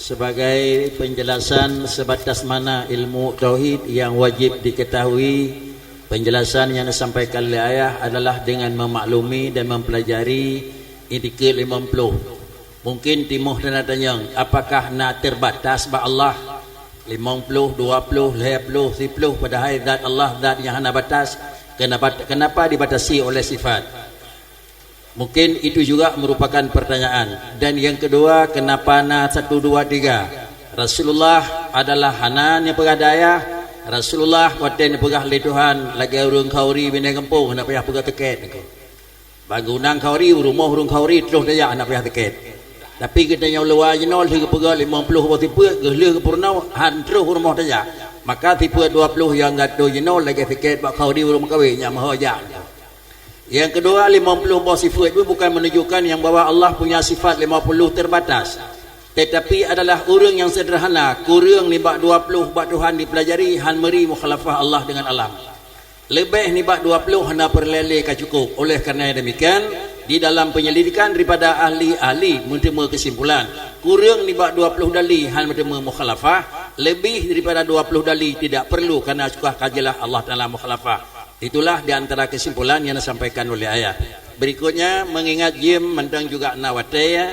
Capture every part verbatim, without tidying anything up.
Sebagai penjelasan sebatas mana ilmu tauhid yang wajib diketahui, penjelasan yang disampaikan oleh ayah adalah dengan memaklumi dan mempelajari itikad limong ploh. Mungkin timoh na tanyong, apakah na terbatas bak Allah? Limong ploh, dua ploh, lhèe ploh, siploh, padahai zat Allah zat yang hana batas. Kenapa, kenapa dibatasi oleh sifat? Mungkin itu juga merupakan pertanyaan. Dan yang kedua, kenapa na satu, dua, tiga? Rasulullah adalah hana neupeugah dayah. Rasulullah watèe neupeugah lé Tuhan lagèe ureueng khauri binéh gampông, hana payah peugah tiket. Bangunan khauri, rumoh ureueng khauri, troh tajak hana payah tiket. Tapi geutanyoe luwa jinoe lheueh geupeugah limong ploh boh sifeuet, geuh lheueh geupeurunoe han troh u rumoh tajak. Maka sifeuet dua ploh nyang geutanyoe jinoe lagèe tiket bak khauri ureueng meukawen, nyak meuho jak. Yang kedua, limong ploh boh sifeuet itu bukan menunjukkan yang bahwa Allah punya sifat lima puluh terbatas. Tetapi adalah ureueng nyang sederhana, kureueng nibak dua ploh bak Tuhan dipelajari, han meuri mukhalafah Allah dengan alam. Leubeh nibak dua ploh hana peureulèe lé ka cukup. Oleh karena demikian, di dalam penyelidikan daripada ahli-ahli meuteumé kesimpulan, kureueng nibak dua ploh dali han meuteumé mukhalafah, lebih daripada dua ploh dali tidak perlu karena sudah ka jeulaih Allah Taala mukhalafah. Itulah di antara kesimpulan yang disampaikan oleh ayah. Berikutnya, mengingat jeuem mantong juga na watèe, ya.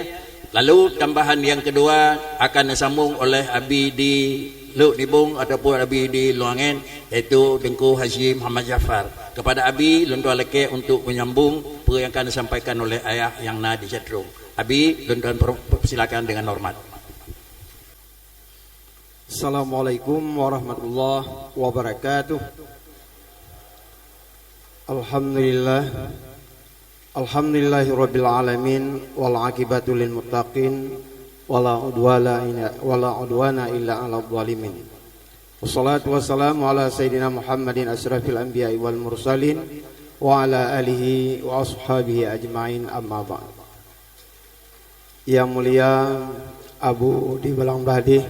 Lalu tambahan yang kedua akan disambung oleh Abi di Lhokseumawe ataupun Abi di Lueng Angèn, yaitu Teungku Haji Muhammad Jafar. Kepada Abi, lôn tuan lakèe untuk menyambung peue nyang akan disampaikan oleh ayah nyang na di chatroom. Abi, lôn tuan per-, persilakan dengan hormat. Assalamualaikum warahmatullahi wabarakatuh. Alhamdulillah. Alhamdulillahirabbil alamin, wal aqibatu lil muttaqin, wala udwana illa, wala udwana illa alal zalimin. Wassalatu wassalamu ala sayyidina Muhammadin asyrafil anbiya'i wal mursalin, wa ala alihi wa ashabihi ajmain, amma ba'd. Yang mulia Abu di Balang Badi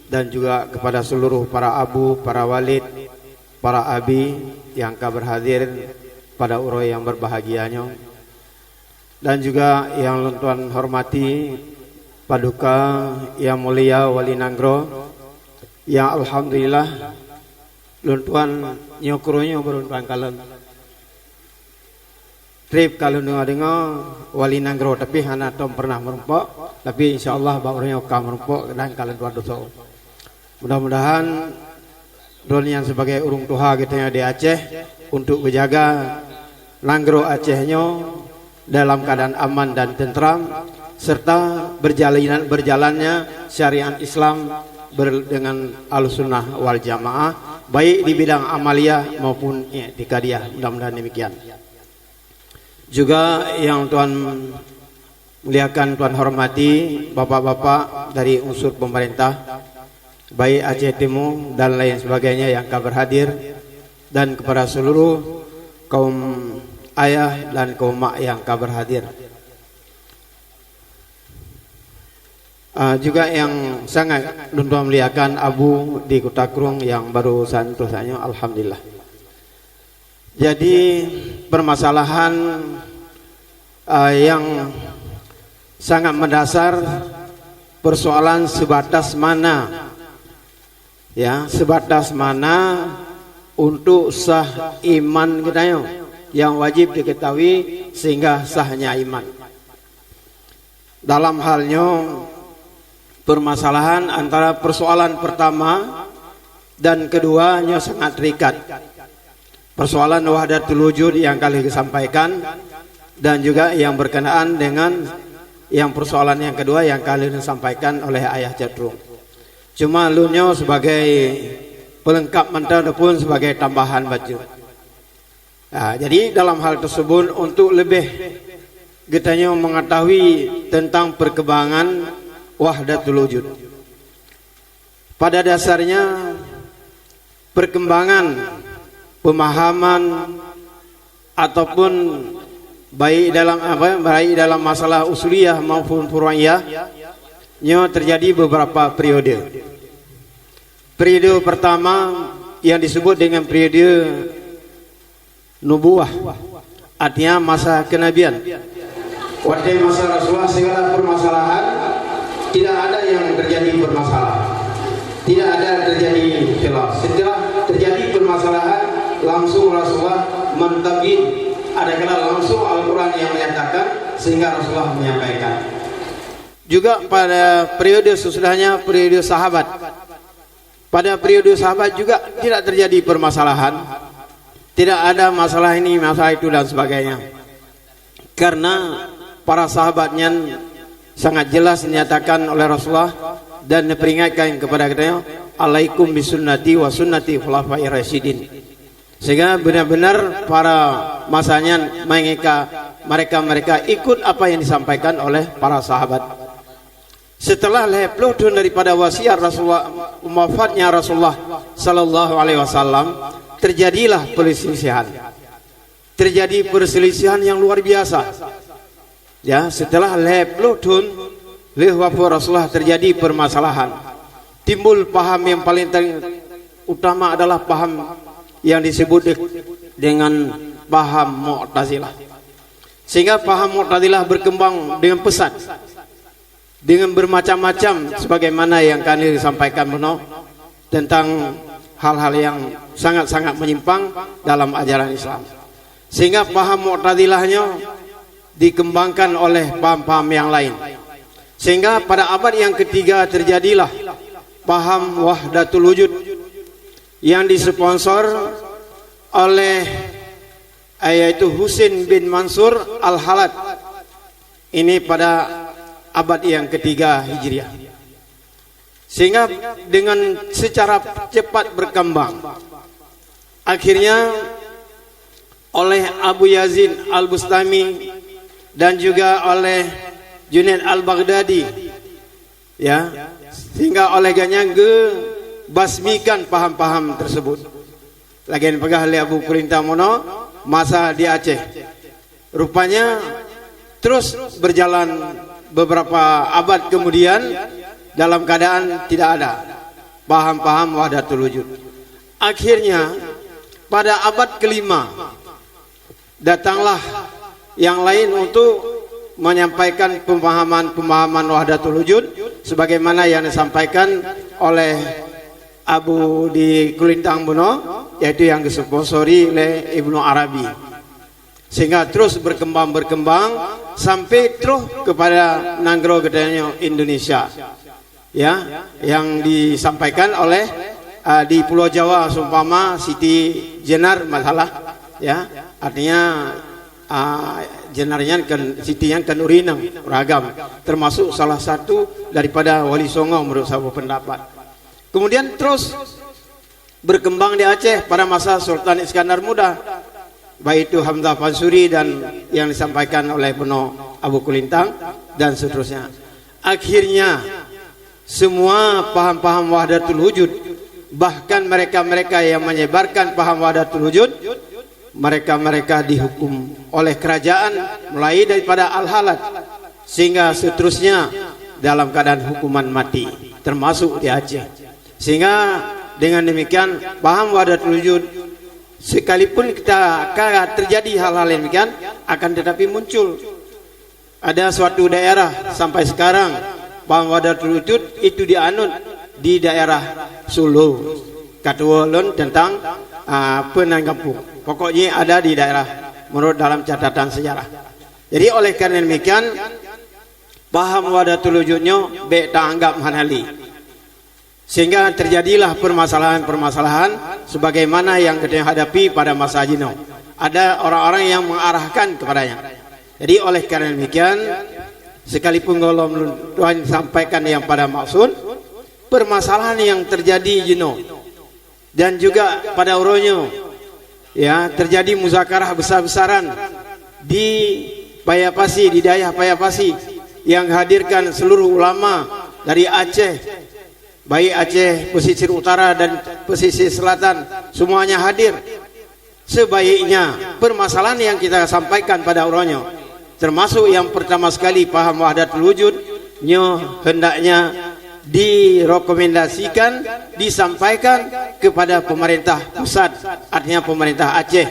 dan juga kepada seluruh para abu, para walid, para abi yang ka berhadir pada uroe yang berbahagia nyoe. Dan juga yang lôn tuan hormati Paduka Yang Mulia Wali Nanggroe, yang alhamdulillah lôn tuan nyoe keuroe nyoe baru lôn tuan kalon. Trép ka lôn deungoe-deungoe Wali Nanggroe, tapi hana tom pernah meurumpok, tapi insya Allah bak uroe nyoe ka meurumpok dan ka lôn tuan tusoe. Mudah-mudahan droeneuh nyan sebagai ureueng tuha geutanyoe di Aceh untuk geujaga nanggroe Aceh nyoe dalam keadaan aman dan tentram, serta berjalinan, berjalannya syariat Islam ber-, dengan Ahlussunnah wal Jamaah, baik di bidang amaliyah maupun iktikadiyah. Mudah-mudahan demikian. Juga yang tuan muliakan, tuan hormati bapak-bapak dari unsur pemerintah, baik Aceh Timu dan lain sebagainya yang ka berhadir, dan kepada seluruh kaum ayah dan kaum mak yang ka berhadir. Ah, juga yang sangat lôn tuan muliakan Abu di Kuta Krueng yang baru santoh sanyoe, alhamdulillah. Jadi, permasalahan, ah, yang sangat mendasar, persoalan sebatas mana, ya, sebatas mana untuk sah iman geutanyoe yang wajib diketahui sehingga sahnya iman. Dalam hal nyoe, permasalahan antara persoalan pertama dan kedua nyoe sangat terikat. Persoalan wahdatul wujud yang ka lheueh geusampaikan dan juga yang berkenaan dengan yang persoalan yang kedua yang ka lheueh disampaikan oleh Ayah Catrung. Cuma lôn nyoe sebagai pelengkap mantong ataupun sebagai tambahan bacut. Nah, jadi dalam hal tersebut, untuk lebih geutanyoe mengetahui tentang perkembangan wahdatul wujud. Pada dasarnya, perkembangan pemahaman ataupun baik dalam apa, baik dalam masalah usuliyah maupun furu'iyah, nyoe terjadi beberapa periode. Periode pertama yang disebut dengan periode nubuwah, artinya masa kenabian. Watèe masa Rasulullah segala permasalahan tidak ada Tidak ada terjadi khilaf. Setelah terjadi permasalahan, langsung Rasulullah mentabyin. Adakala langsung Al-Quran yang menyatakan, sehingga Rasulullah menyampaikan. Juga pada periode sesudahnya, periode sahabat. Pada periode sahabat juga tidak terjadi permasalahan. Tidak ada masalah ini, masalah itu, dan sebagainya. Karena para sahabat nyan sangat jelas dinyatakan oleh Rasulullah dan diperingatkan kepada kita, "Alaikum bisunnati wa sunnati khulafai rasyidin." Sehingga benar-benar para masa nyan mereka, mereka-mereka ikut apa yang disampaikan oleh para sahabat. Setelah lhèe ploh thôn daripada wasiat Rasulullah, wafatnya Rasulullah sallallahu alaihi wasallam, terjadilah perselisihan. Terjadi perselisihan yang luar biasa. Ya, setelah lhèe ploh thôn lheueh wafat Rasulullah, terjadi permasalahan. Timbul paham yang paling ter-, utama adalah paham yang disebut de-, dengan paham Mu'tazilah. Sehingga paham Mu'tazilah berkembang dengan pesat, dengan bermacam-macam, sebagaimana yang kami sampaikan bunoe tentang hal-hal yang sangat-sangat menyimpang dalam ajaran Islam. Sehingga paham Mu'tazilah nyoe dikembangkan oleh paham-paham yang lain. Sehingga pada abad yang ketiga terjadilah paham Wahdatul Wujud yang disponsor oleh, yaitu Husin bin Mansur Al-Hallaj. Ini pada abad yang ketiga Hijriah. Sehingga dengan secara cepat berkembang. Akhirnya oleh Abu Yazid Al-Bustami dan juga oleh Junaid Al-Baghdadi, ya, sehingga oleh gobnyan geubasmikan paham-paham tersebut. Lagèe peugah lé Abu Kulintang bunoe, masa di Aceh. Rupanya terus berjalan beberapa abad kemudian dalam keadaan tidak ada paham-paham Wahdatul Wujud. Akhirnya pada abad kelima datanglah yang lain untuk menyampaikan pemahaman-pemahaman Wahdatul Wujud sebagaimana yang disampaikan oleh Abu di Kulintang bunoe, yaitu yang disponsori oleh Ibnu Arabi. Sehingga terus berkembang-berkembang sampai troh kepada nanggroe geutanyoe Indonesia. Ya, yang disampaikan oleh, ah, di Pulau Jawa seumpama Siti Jenar masalah, ya. Artinya, ah, Jenar nyan kan, Siti nyan kan ureueng inong, ureueng agam, termasuk salah satu daripada Wali Songo menurut saboh pendapat. Kemudian terus berkembang di Aceh pada masa Sultan Iskandar Muda, baik itu Hamzah Pansuri dan yang disampaikan oleh bunoe Abu Kulintang dan seterusnya. Akhirnya semua paham-paham Wahdatul Wujud, bahkan mereka-mereka yang menyebarkan paham Wahdatul Wujud, mereka-mereka dihukum oleh kerajaan mulai daripada Al-Hallaj sehingga seterusnya dalam keadaan hukuman mati, termasuk di Aceh. Sehingga dengan demikian paham Wahdatul Wujud, sekalipun kita akan terjadi hal-hal yang demikian, akan tetapi muncul. Ada suatu daerah sampai sekarang paham Wahdatul Wujud itu dianut di daerah Sulu. Kata ulôn tentang, ah, peue nan gampông. Pokoknya ada di daerah menurut dalam catatan sejarah. Jadi oleh karena demikian paham Wahdatul Wujud nyoe bèk taanggap hana lé. Sehingga terjadilah permasalahan-permasalahan sebagaimana yang kita hadapi pada masa jinoe. Ada orang-orang yang mengarahkan kepadanya. Jadi oleh karena demikian, sekalipun gohlom Tuhan sampaikan yang pada maksud, permasalahan yang terjadi jinoe dan juga pada uroe nyoe, ya, terjadi muzakarah besar-besaran di Paya Pasi, di dayah Paya Pasi yang hadirkan seluruh ulama dari Aceh, baik Aceh pesisir utara dan pesisir selatan, semuanya hadir. Sebaiknya permasalahan yang kita sampaikan pada uroe nyoe, termasuk yang pertama sekali paham Wahdatul Wujud, nyoe hendaknya direkomendasikan, disampaikan kepada pemerintah pusat, artinya pemerintah Aceh,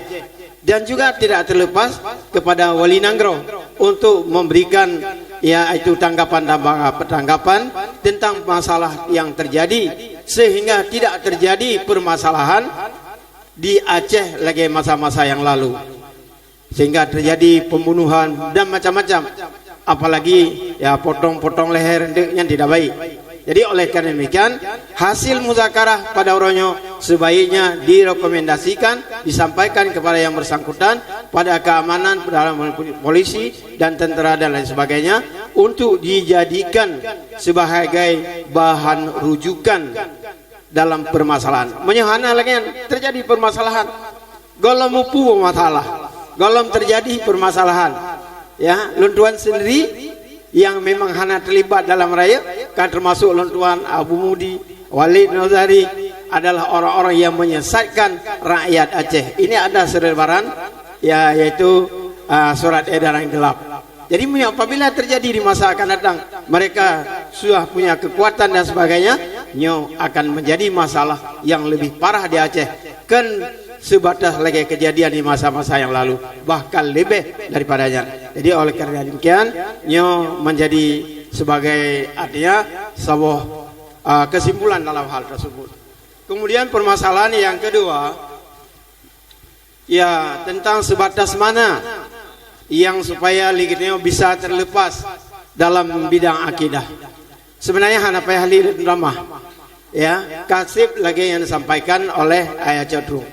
dan juga tidak terlepas kepada Wali Nanggroe untuk memberikan, yaitu tanggapan-tanggapan tentang masalah yang terjadi sehingga tidak terjadi permasalahan di Aceh lagi masa-masa yang lalu, sehingga terjadi pembunuhan dan macam-macam, apalagi, ya, potong-potong leher, nyan tidak baik. Jadi, oleh karena demikian, hasil muzakarah pada uroe nyoe sebaiknya direkomendasikan, disampaikan kepada yang bersangkutan, pada keamanan, pada polisi dan tentara dan lain sebagainya, untuk dijadikan sebagai bahan rujukan dalam permasalahan. Meunyoe hana lagèe nyan, terjadi permasalahan. Gohlom mupu masalah. Gohlom terjadi permasalahan. Ya, lôn tuan sendiri yang memang hana terlibat dalam rayeuk, kan termasuk lôn tuan Abu Mudi, Walid Nazari adalah orang-orang yang menyesatkan rakyat Aceh. Ini ada selebaran, ya, yaitu, ah, surat edaran gelap. Jadi, meunyoe apabila terjadi di masa akan datang, mereka sudah punya kekuatan dan sebagainya, nyoe akan menjadi masalah yang lebih parah di Aceh. Kan sebatas lagèe kejadian di masa-masa yang lalu, bahkan lebih daripada nyan. Jadi, oleh karena demikian, nyoe menjadi sebagai, artinya, saboh, ah, kesimpulan dalam hal tersebut. Kemudian, permasalahan yang kedua, ya, tentang sebatas mana yang supaya lé geutanyoe bisa terlepas dalam bidang akidah. Sebenarnya hana payah lé lôn tamah. Ya, ka seb lagèe nyang disampaikan oleh Ayah Cot Truong.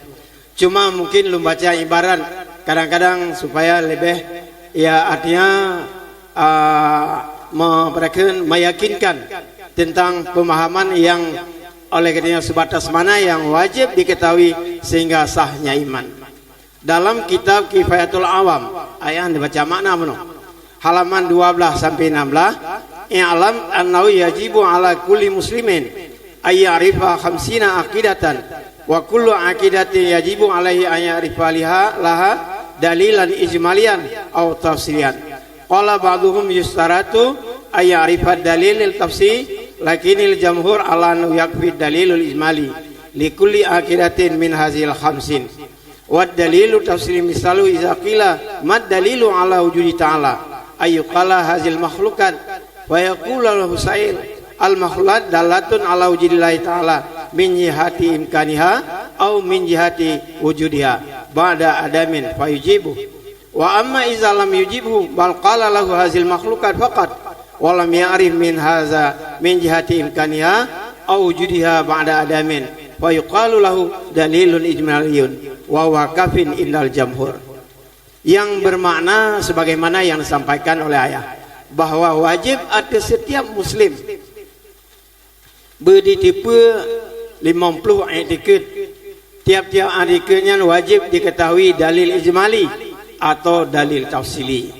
Cuma mungkin lôn baca ibarat kadang-kadang supaya leubeh, ya, artinya, ah, me-, meyakinkan tentang pemahaman yang oleh geutanyoe sebatas mana yang wajib diketahui sehingga sahnya iman. Dalam kitab Kifayatul Awam, ayah dibaca makna meunoe. Halaman dua belas sampai enam belas, "I'lam annahu yajibu ala kulli muslimin ay ya'rifa khamsina aqidatan, wa kullu aqidatin yajibu alaihi an ya'rifa liha, laha dalilan ijmaliyan aw tafsiliyan." Qala ba'duhum yustaratu ay ya'rifa dalil lil tafsir, lakinnal jamhur ala annahu yakfi dalilul ijmali li kulli aqidatin min hazil khamsin. Wad dalilu tafsir misalu iza qila mad dalilu ala wujudi ta'ala, ay yuqala hazil makhluqat, fa yaqulu al husail al makhluqat dalatun ala wujudillahi ta'ala min jihati imkaniha au min jihati wujudiha ba'da adamin, fa yujibu. Wa amma iza lam yujibhu bal qala lahu hazil makhluqat faqat wa lam ya'rif min haza min jihati imkaniha au wujudiha ba'da adamin, fa yuqalu lahu dalilun ijmaliyun wa huwa kafin indal jamhur. Yang bermakna sebagaimana yang disampaikan oleh ayah, bahwa wajib atas setiap muslim beuditeupeu limong ploh iktikeuet. Tiap-tiap iktikeuet nyan wajib diketahui dalil ijmali atau dalil tafsili.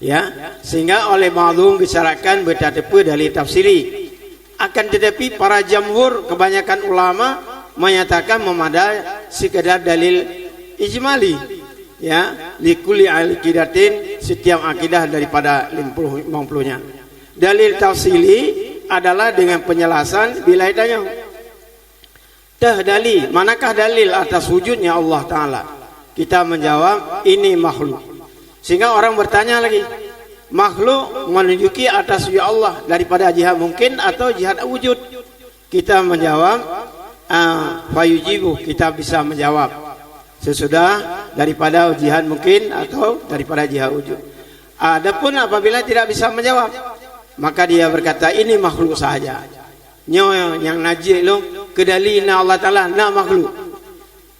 Ya, sehingga oleh ba'dhum disyaratkan beutateupeu dalil tafsili. Akan tetapi, para jamhur, kebanyakan ulama, menyatakan memadai sekadar dalil ijmali. Ya, likulli aqidatin, setiap akidah daripada limong ploh, limong ploh nyan. Dalil tafsili adalah dengan penjelasan bila ditanya. Teuh dalil, manakah dalil atas wujudnya Allah Ta'ala? Kita menjawab, ini makhluk. Sehingga orang bertanya lagi, makhluk menunjuki atas wujud Allah daripada jihad mungkin atau jihad wujud? Kita menjawab, ah, fayujibu, kita bisa menjawab sesudah daripada jihad mungkin atau daripada jihad wujud. Adapun apabila tidak bisa menjawab, maka dia berkata, ini makhluk sahaja. Nyoe nyang na jeuet lom, keu dalil na Allah Ta'ala, na makhluk.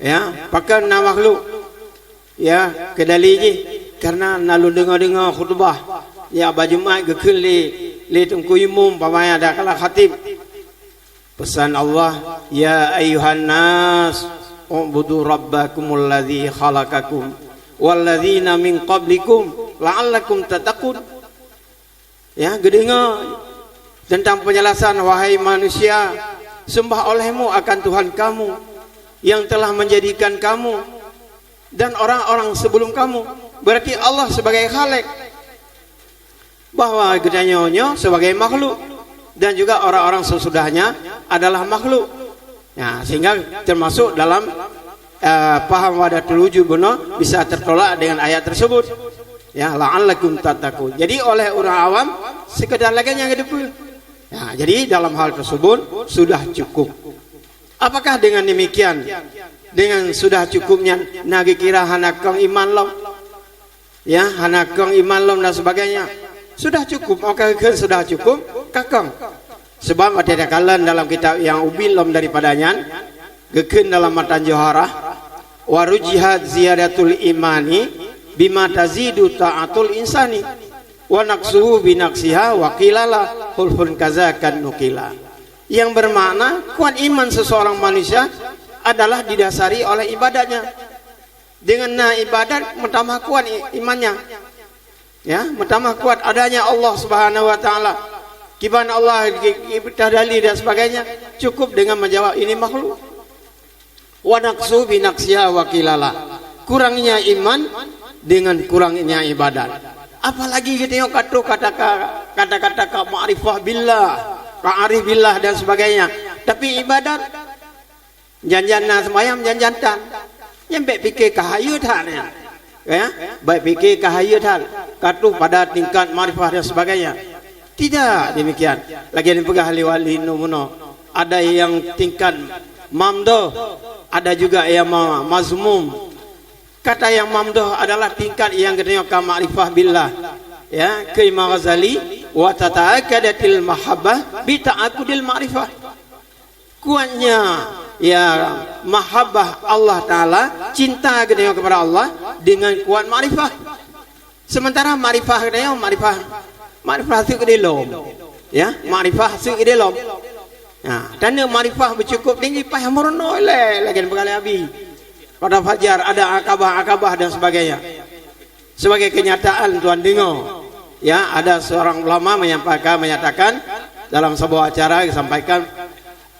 Ya, pakon na makhluk? Ya, keu dalil jih, karena na lôn deungoe-deungoe khutubah, ya, bak Jumat geukheun lé, lé Teungku Imum, umpamanya ada kala khatib. Pesan Allah, "Ya ayyuhan nas, u'budu rabbakumul ladzi khalaqakum walladzina min qablikum la'allakum tattaqun." Ya, geudeungoe tentang penjelasan, "Wahai manusia, sembah olehmu akan Tuhan kamu yang telah menjadikan kamu dan orang-orang sebelum kamu." Berarti Allah sebagai Khalik, bahwa geutanyoe nyoe sebagai makhluk dan juga orang-orang sesudahnya adalah makhluk. Ya, sehingga termasuk dalam, eh, paham wahdatul wujud bunoe bisa tertolak dengan ayat tersebut. Ya, la'allakum tattaqun. Jadi oleh ureuëng awam sekedar lagée nyang geudeue. Ya, jadi dalam hal tersebut sudah cukup. Apakah dengan demikian, dengan sudah cukup nyan, na geukira hana kong iman lom? Ya, hana kong iman lom dan sebagainya. Sudah cukup, maka geukheun sudah cukup, ka kong. Sebab ada takalon dalam kitab nyang ubit lom daripada nyan, geukheun dalam matan Johara, "Wa rujihat ziyadatul imani bima tazidu ta'atul insani, wa naqsuhu bi naqsiha wa qilala hulfun kaza kan nukila." Yang bermakna, kuat iman seseorang manusia adalah didasari oleh ibadatnya. Dengan na ibadat, meutamah kuat i-, imannya. Ya, meutamah kuat adanya Allah Subhanahu wa Ta'ala. Kiban Allah, ki-, ki-, tadali dan sebagainya, cukup dengan menjawab, "Ini makhluk." "Wa naqsu bi naqsiha wa qilala." Kurangnya iman dengan kurangnya ibadat. Apalagi kita tengok kata-kata, kata-kata ka makrifah billah, ka arif billah dan sebagainya. Tapi ibadat, jan-jan na sembahyang, jan-jan tan. Nyan bèk pike ka hayeue that nyan. Ya, bèk pike ka hayeue that. Ka troh pada tingkat makrifah dan sebagainya. Tidak demikian. Lagèe nyang peugah lé wali nyoe meunoe. Ada yang tingkat mamdoh, ada juga yang ma-, mazmum. Kata yang mamdoh adalah tingkat yang geutanyoe ka makrifah billah. Ya, keu Imam Ghazali, "Wa tata'akkadatil mahabbah bi ta'akkudil ma'rifah." Kuatnya, ya, mahabbah Allah Ta'ala, cinta geutanyoe kepada Allah dengan kuat makrifah. Sementara makrifah geutanyoe, makrifah, makrifah seukeudéh lom. Ya, makrifah seukeudéh lom. Nah, tanda makrifah beucukup tinggi, payah meurunoe lé, lagèe peugah lé Abi. Pada fajar ada akabah-akabah dan sebagainya. Sebagai kenyataan tuan dengar, ya, ada seorang ulama menyampaikan, menyatakan dalam sebuah acara disampaikan,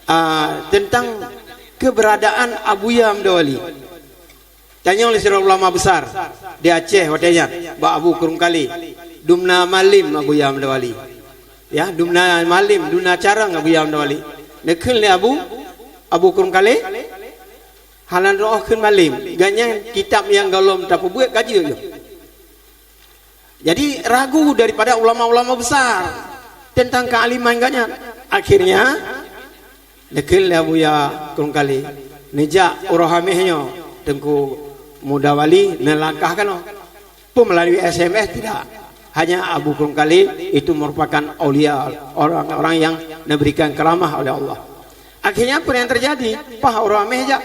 ah, tentang keberadaan Abuya Mdawali. Tanyong lé sidroe ulama besar di Aceh watèe nyan, bak Abu Krueng Kalé. Dumna malem Abuya Mdawali. Ya, dumna malem, dumna carông Abuya Mdawali. Neukheun lé Abu, Abu Krueng Kalé, hana neuôh kheun malem. Gobnyan kitab nyang gohlom tapeubuet ka jeuet nyoe. Jadi, ragu daripada ulama-ulama besar tentang kealiman gobnyan. Akhirnya, neukheun lé Abuya Krueng Kalé, neujak uroe Hamèh nyoe, Teungku Mdawali neulangkah keunoe. Pun melalui S M S tidak. Hanya Abu Krueng Kalé itu merupakan aulia, orang-orang yang diberikan karamah oleh Allah. Akhirnya apa yang terjadi? Pah uroe Hamèh jak.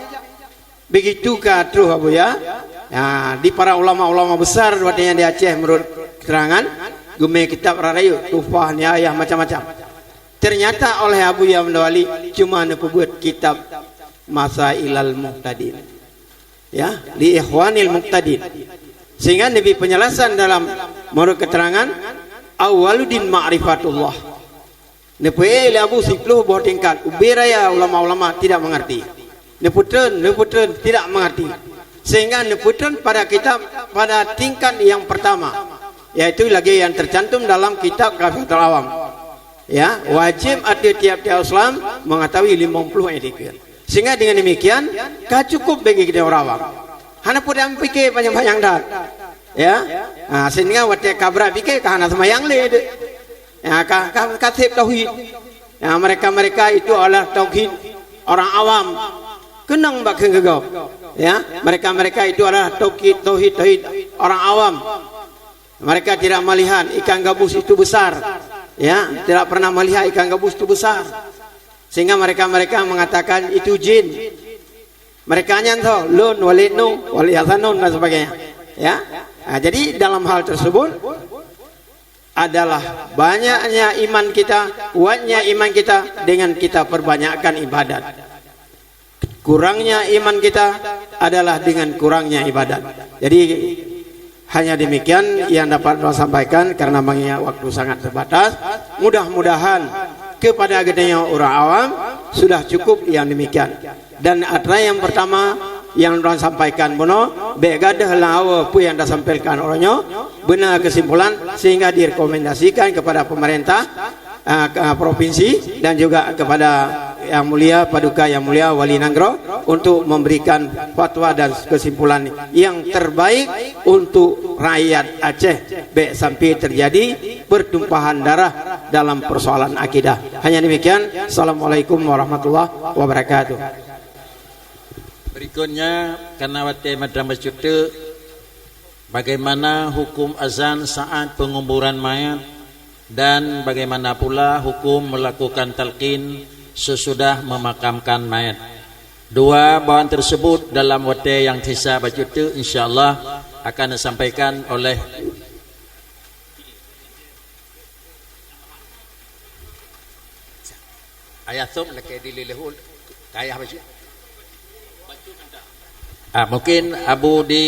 Begitu ka troh Abuya, ya, di para ulama-ulama besar watèe nyan di Aceh menurut keterangan, geumè kitab rara rayeuk, Tuhfah, Nihayah, macam-macam. Ternyata oleh Abuya Mdawali cuma neupeubuet kitab Masailal Muhtadin. Ya, li Ikhwanil Muhtadin. Sehingga neubri penjelasan dalam menurut keterangan, awwaluddin ma'rifatullah. Neupeuék lé Abu siploh boh tingkat, ubé raya ulama-ulama tidak mengerti. Neupeutreun, neupeutreun, tidak mengerti. Sehingga neupeutreun pada kitab, pada tingkat yang pertama, yaitu lagèe yang tercantum dalam kitab Kafiyatul Awam. Ya, wajib ateueh tiap-tiap Islam mengetahui limong ploh etikeuet. Sehingga dengan demikian, ka cukup bagi kita orang awam. Hana peue tapike panyang-panyang that. Ya. Ha, sehingga watèe ka brat pike ka hana seumayang lé deuh. Ya, ka, ka, ka sép tauhid. Ya, mereka-mereka itu adalah tauhid orang awam. Keunong bak kheun keu gob. Ya, mereka-mereka itu adalah tauhid, tauhid, tauhid orang awam. Mereka tidak melihat ikan gabus itu besar. Ya, tidak pernah melihat ikan gabus itu besar. Sehingga mereka-mereka mengatakan itu jin. Mereka nyan tho, lôn, Walid Nung, Walid Hasanun dan sebagainya. Ya. Nah, jadi dalam hal tersebut adalah banyaknya iman kita, kuatnya iman kita dengan kita perbanyakkan ibadat. Kurangnya iman kita adalah dengan kurangnya ibadat. Jadi, hanya demikian yang dapat saya sampaikan karena mengingat waktu sangat terbatas. Mudah-mudahan kepada geutanyoe ureuëng awam sudah cukup yang demikian. Dan atra yang pertama yang saya sampaikan bunoe, bék gadôh lam hawa peue yang disampaikan uroe nyoe, beuna kesimpulan sehingga direkomendasikan kepada pemerintah, ah, ke, ah, provinsi dan juga kepada Yang Mulia Paduka Yang Mulia Wali Nanggroe untuk memberikan fatwa dan kesimpulan yang terbaik untuk rakyat Aceh. Bék sampai terjadi pertumpahan darah dalam persoalan akidah. Hanya demikian. Assalamualaikum warahmatullahi wabarakatuh. Berikutnya, karena watèe mantong bacut teuk, bagaimana hukum azan saat penguburan mayat dan bagaimana pula hukum melakukan talqin sesudah memakamkan mayat? Dua bawaan tersebut dalam watèe nyang tersisa bacut teuk, insya Allah akan disampaikan oleh Ayah Thom lakèe di Leuleue, ka ayah bacut. Ah, mungkin Abu di,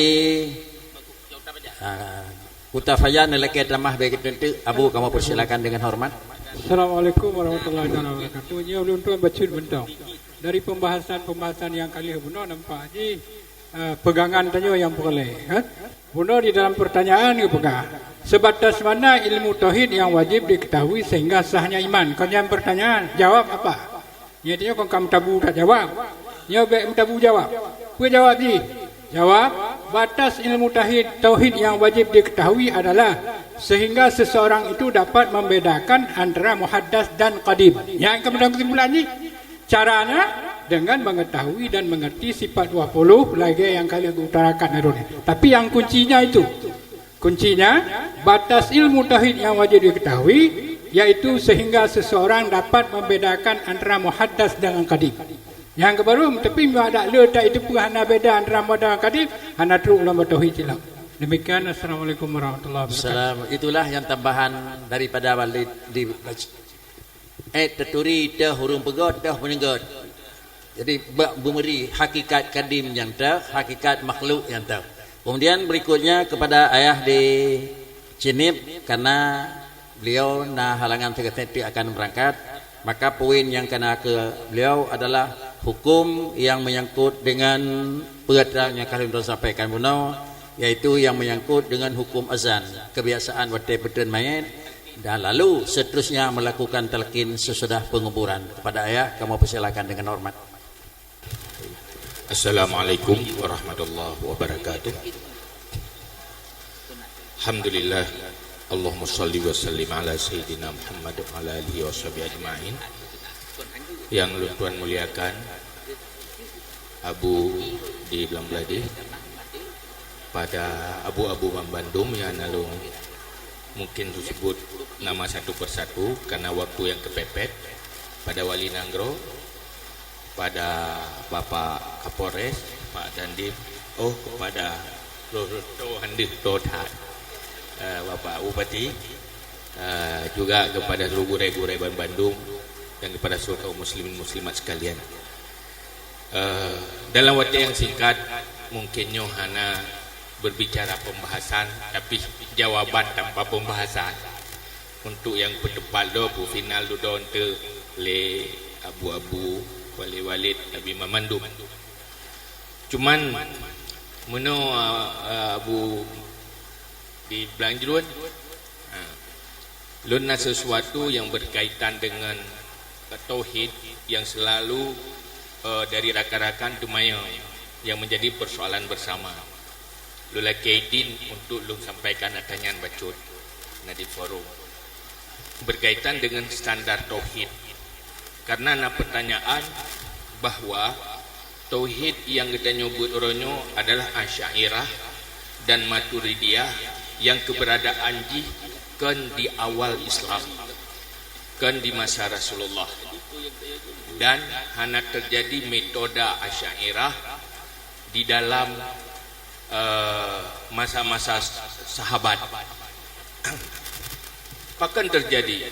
ah, Kuta Fajan lakèe tamah bagi tentu. Abu, kamu persilakan dengan hormat. Assalamualaikum warahmatullahi taala wabarakatuh. Nyoe ulôn tuan bacut mantong. Dari pembahasan-pembahasan nyang ka lheueh bunoe nampak jih, eh, pegangan tanyoe nyang peureulèe, kan? Bunoe di dalam pertanyaan geupeugah, sebatas mana ilmu tauhid yang wajib diketahui sehingga sahnya iman? Kon nyan pertanyaan, jawab apa? Nyan tanyoe kon ka meutabu that jawab. Nyoe bèk meutabu jawab. Peue jawab jih? Jawab, batas ilmu tauhid, tauhid yang wajib diketahui adalah sehingga seseorang itu dapat membedakan antara muhaddas dan qadim. Nyan ka meunan kesimpulan jih. Caranya dengan mengetahui dan mengerti sifat dua puluh lagèe nyang ka lheueh geuutarakan lôn. Tapi nyang kuncinya itu, kuncinya batas ilmu tauhid yang wajib diketahui, yaitu sehingga seseorang dapat membedakan antara muhaddas dengan qadim. Nyang keu baru, tapi meunyoe adak le that itu peue hana beda antara muhaddas dan qadim, hana trok lam tauhid silap. Demikian, assalamualaikum warahmatullahi wabarakatuh. Salam. Itulah yang tambahan daripada Walid di Eh, teuturi teuh ureueng peugöt, teuh peuneugot. Jadi, bak beumeuri hakikat kadim nyang teuh, hakikat makhluk nyang teuh. Kemudian berikutnya kepada ayah di Cinip, karena beliau na halangan sigoe teuk akan berangkat, maka poin yang kena ke beliau adalah hukum yang menyangkut dengan peue nyang ka lôn sampaikan bunoe, yaitu yang menyangkut dengan hukum azan, kebiasaan watèe peuteun mayét, dan lalu seterusnya melakukan talqin sesudah penguburan. Kepada ayah, kamoe persilakan dengan hormat. Assalamualaikum warahmatullahi wabarakatuh. Alhamdulillah. Allahumma shalli wa sallim ala sayyidina Muhammad wa ala alihi wa sahbihi ajma'in. Yang lôn tuan muliakan, Abu di Blang Bladeh, pada abu-abu banmandum nyang na lôn mungkin teusebut nama satu persatu karena waktu nyang keupepet, pada Wali Nanggroe, pada Bapak Kapolres, Pak Dandim, oh, kepada Lôn Toh Handeuh Toh That, eh, Bapak Bupati, eh, juga kepada seluruh gurèe-gurèe banmandum dan kepada seluruh kaum muslimin muslimat sekalian. Eh, dalam watèe nyang singkat, mungkin nyoe hana berbicara pembahasan, tapi jawaban tanpa pembahasan. Untuk nyang peuteupat lom, beu final dudoe eunteuk lé abu-abu, walid-walid, Nabi Mamandum. Cuman, meunoe, eh, Abu di Blang Jruen, ha, lôn na sesuatu yang berkaitan dengan tauhid yang selalu, eh, dari rakan-rakan teumanyong yang menjadi persoalan bersama. Lôn lakèe idin untuk lôn sampaikan ata nyan bacut na di forum. Berkaitan dengan standar tauhid. Karena na pertanyaan bahwa tauhid nyang geutanyoe beuet uroe nyoe adalah Asy'ariyah dan Maturidiyah yang keberadaan jih kon di awal Islam, kon di masa Rasulullah. Dan hana terjadi metode Asy'ariyah di dalam, eh, masa-masa sahabat. Pakon terjadi?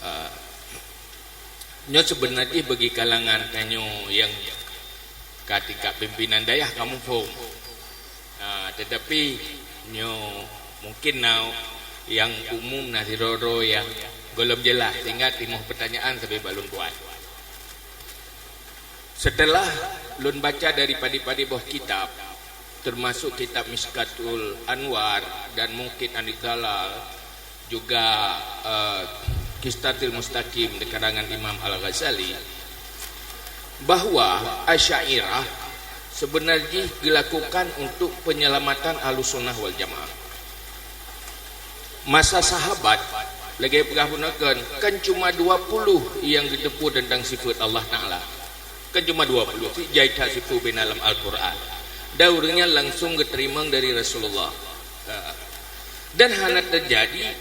Eh, nyoe sebenarnya bagi kalangan tanyoe nyang ka tingkat pimpinan dayah ka muphom. Ah, tetapi nyoe mungkin na nyang umum na sidroe-droe nyang gohlom jeulaih sehingga timoh pertanyaan sabe bak lôn tuan. Setelah lôn baca dari padé-padé boh kitab, termasuk kitab Miskatul Anwar dan mungkin Anil Dalal, juga, eh, Qisthatul Mustaqim di karangan Imam Al-Ghazali, bahwa Asy'ariyah sebenarnya jih geulakukan untuk penyelamatan Ahlussunnah wal Jamaah. Masa sahabat, lagèe peugah bunoe kon, kan cuma dua puluh nyang geuteupeue tentang sifat Allah Taala. Bukan cuma dua puluh, si jai that sipeue bina lam Al-Quran. Dan ureuëng nyan langsung geuteurimong dari Rasulullah. Ha. Dan hana terjadi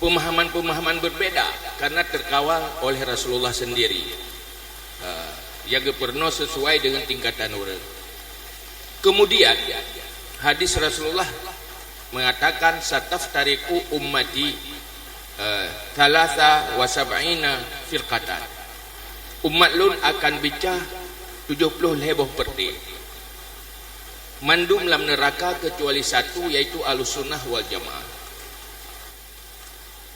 pemahaman-pemahaman berbeda karena terkawal oleh Rasulullah sendiri. Ha. Yang geupeureunoe sesuai dengan tingkatan ureuëng. Kemudian, hadis Rasulullah mengatakan, "Sataftariqu ummati, eh, thalatha wa sab'ina firqatan." Umat lôn akan bicah tujoh ploh lhée boh peureute. Mandum lam neuraka keucuali satu, yaitu Ahlussunnah wal Jamaah.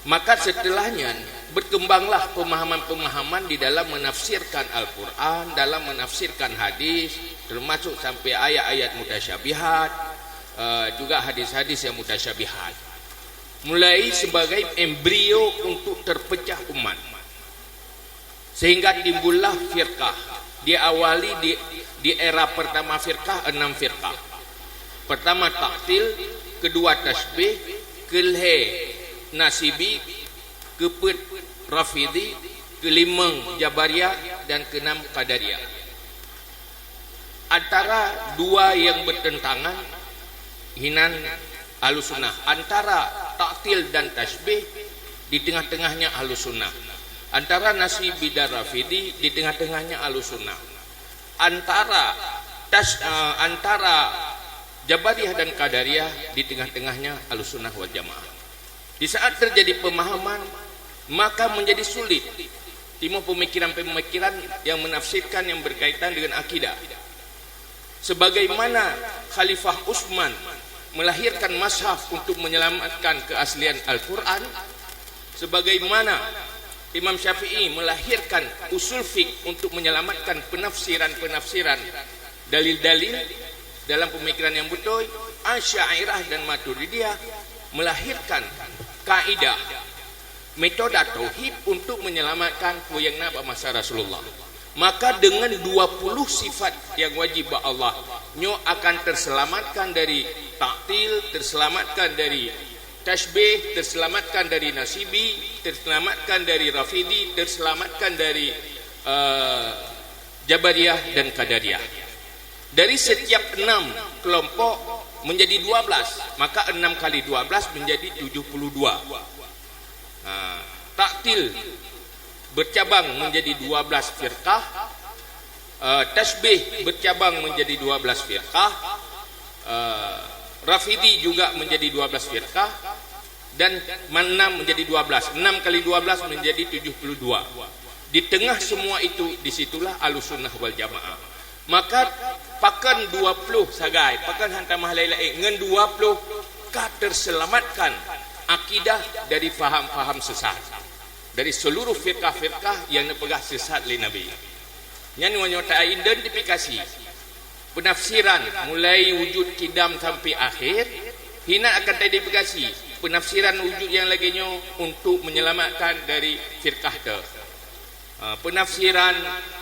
Maka setelah nyan, berkembanglah pemahaman-pemahaman di dalam menafsirkan Al-Quran, dalam menafsirkan hadis, termasuk sampai ayat-ayat mutasyabihat, eh, juga hadis-hadis yang mutasyabihat. Mulai sebagai embrio untuk terpecah umat. Sehingga timbullah firqah. Diawali di, di era pertama firqah, enam firqah. Pertama ta'til, kedua tasybih, kelhée nasibi, keupeuet rafidhi, keulimong jabariyah, dan keunam qadariyah. Antara dua yang bertentangan, hinan Ahlussunnah. Antara ta'til dan tasybih, di tengah-tengahnya Ahlussunnah. Antara nasibi dan rafidhi, di tengah-tengahnya Ahlussunnah. Antara tas-, eh, antara jabariyah dan qadariyah, di tengah-tengahnya Ahlussunnah wal Jamaah. Di saat terjadi pemahaman, maka menjadi sulit timbul pemikiran-pemikiran yang menafsirkan yang berkaitan dengan akidah. Sebagaimana Khalifah Utsman melahirkan mazhab untuk menyelamatkan keaslian Al-Quran, sebagaimana Imam Syafi'i melahirkan usul fiqh untuk menyelamatkan penafsiran-penafsiran dalil-dalil dalam pemikiran yang betul, Asy'ariyah dan Maturidiyah melahirkan kaidah, metode tauhid untuk menyelamatkan peue nyang na bak masa Rasulullah. Maka dengan dua puluh sifat yang wajib bak Allah, nyoe akan terselamatkan dari ta'til, terselamatkan dari tasybih, terselamatkan dari nasibi, terselamatkan dari rafidhi, terselamatkan dari, eh, jabariyah dan qadariyah. Dari setiap enam kelompok menjadi dua belas, maka enam kali dua belas menjadi tujuh puluh dua. Ha, ta'til bercabang menjadi dua belas firqah, eh, tasybih bercabang menjadi dua belas firqah, eh, rafidhi juga menjadi dua belas firqah, dan enam menjadi dua belas. Enam kali dua belas menjadi tujuh puluh dua. Di tengah semua itu, di situlah Ahlussunnah wal Jamaah. Maka pakon dua puluh sagai, pakon han tamah laén-laén, ngon dua puluh ka terselamatkan akidah dari faham-faham sesat, dari seluruh firqah-firqah yang neupeugah sesat lé Nabi. Nyan meunyoe ta-identifikasi penafsiran mulai wujud kidam sampai akhir, hinan akan ta-identifikasi penafsiran wujud nyang lagée nyoe untuk menyelamatkan dari firqah teuh. Ha, penafsiran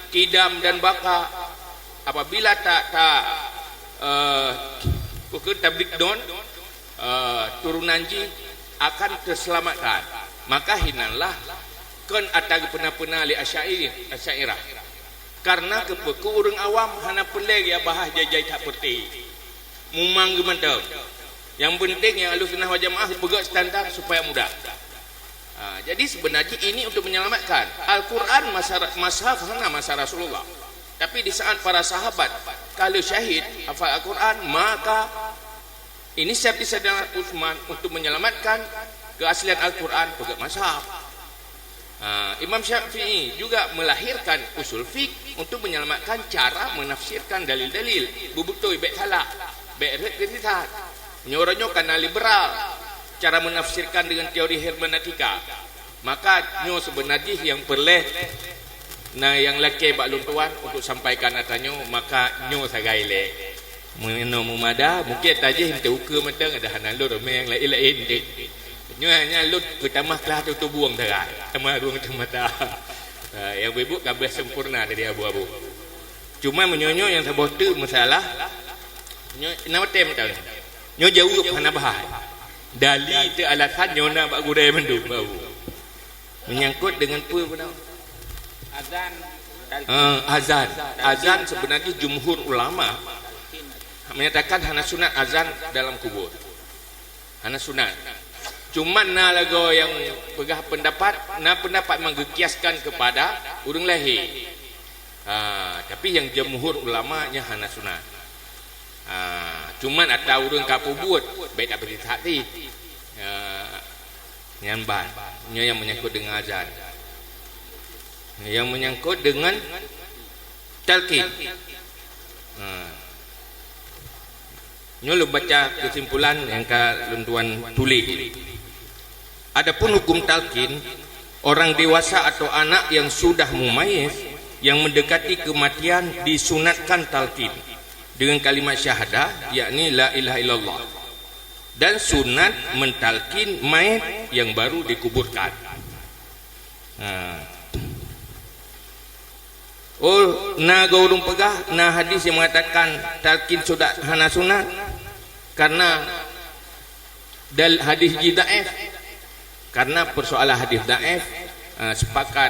kidam dan baqa, apabila ta, ta, eh, bukan tabligh don, eh, turunan jih akan terselamatkan. Maka hinanlah kon ata geupeuna-peuna lé Asy'ari-, Asy'ariyah. Karena keupeue, keu ureuëng awam hana peureulée geubahas jai-jai that peureute. Mumang geuh mantong. Yang penting nyang Ahlussunnah wal Jamaah peugét standar supaya mudah. Ha, jadi sebenarnya ini untuk menyelamatkan. Al-Quran masa, masa hana masa Rasulullah. Tapi di saat para sahabat ka lheueh syahid hafal Al-Quran, maka inisiatif Saidina Utsman untuk menyelamatkan keaslian Al-Quran peugét mazhab. Ha, Imam Syafi'i juga melahirkan usul fiqh untuk menyelamatkan cara menafsirkan dalil-dalil. Beubutôi, bék salah, bék rhët keu sisat. Nyoe uroe nyoe kana liberal cara menafsirkan dengan teori hermeneutika. Maka nyoe sebenarnya yang peureulée na nyang lakée bak lôn tuan untuk sampaikan ata nyoe, maka nyoe sagai lé. Meunyoe meumada, mungkin tajih eunteuk ukeue mantong, ada hana lôn ramé nyang laén-laén deh. Nyoe hanya lôn peutamah klah tutubueng sagai, tamah rueng teumata. Ha, nyang bubuk ka beuh sempurna dari abu-abu. Cuma meunyoe nyoe nyang saboh teuk masalah, nyoe nama tem tahu. Nyoe jaweueb hana bahai. Dali teu alasan nyoe na bak gurée mandum bau. Menyangkut dengan peue guna? Azan. Eh, azan. Azan sebenarnya jumhur ulama menyatakan hana sunat azan dalam kubur. Hana sunat. Cuman na lagoe nyang peugah pendapat, na pendapat mengkiaskan kepada ureuëng lahé. Ha, tapi nyang jumhur ulama nyan hana sunat. Ha, cuman ata ureuëng ka peubuet, baik tak berhati-hati. Ha, nyan ban. Nyoe nyang menyangkut dengan azan. Nyang menyangkut dengan talqin. Ha. Nyoe lôn baca kesimpulan nyang ka lôn tuan tuléh. Adapun hukum talqin, orang dewasa atau anak yang sudah mumayyiz yang mendekati kematian disunatkan talqin dengan kalimat syahadah, yakni la ilaha illallah. Dan sunat mentalqin mayit yang baru dikuburkan. Ha. Oh, na goe ureuëng peugah, na hadis yang mengatakan talqin sudah hana sunat karena dal-, hadis jih dhaif. Karena persoalan hadis dhaif, eh, sepakat,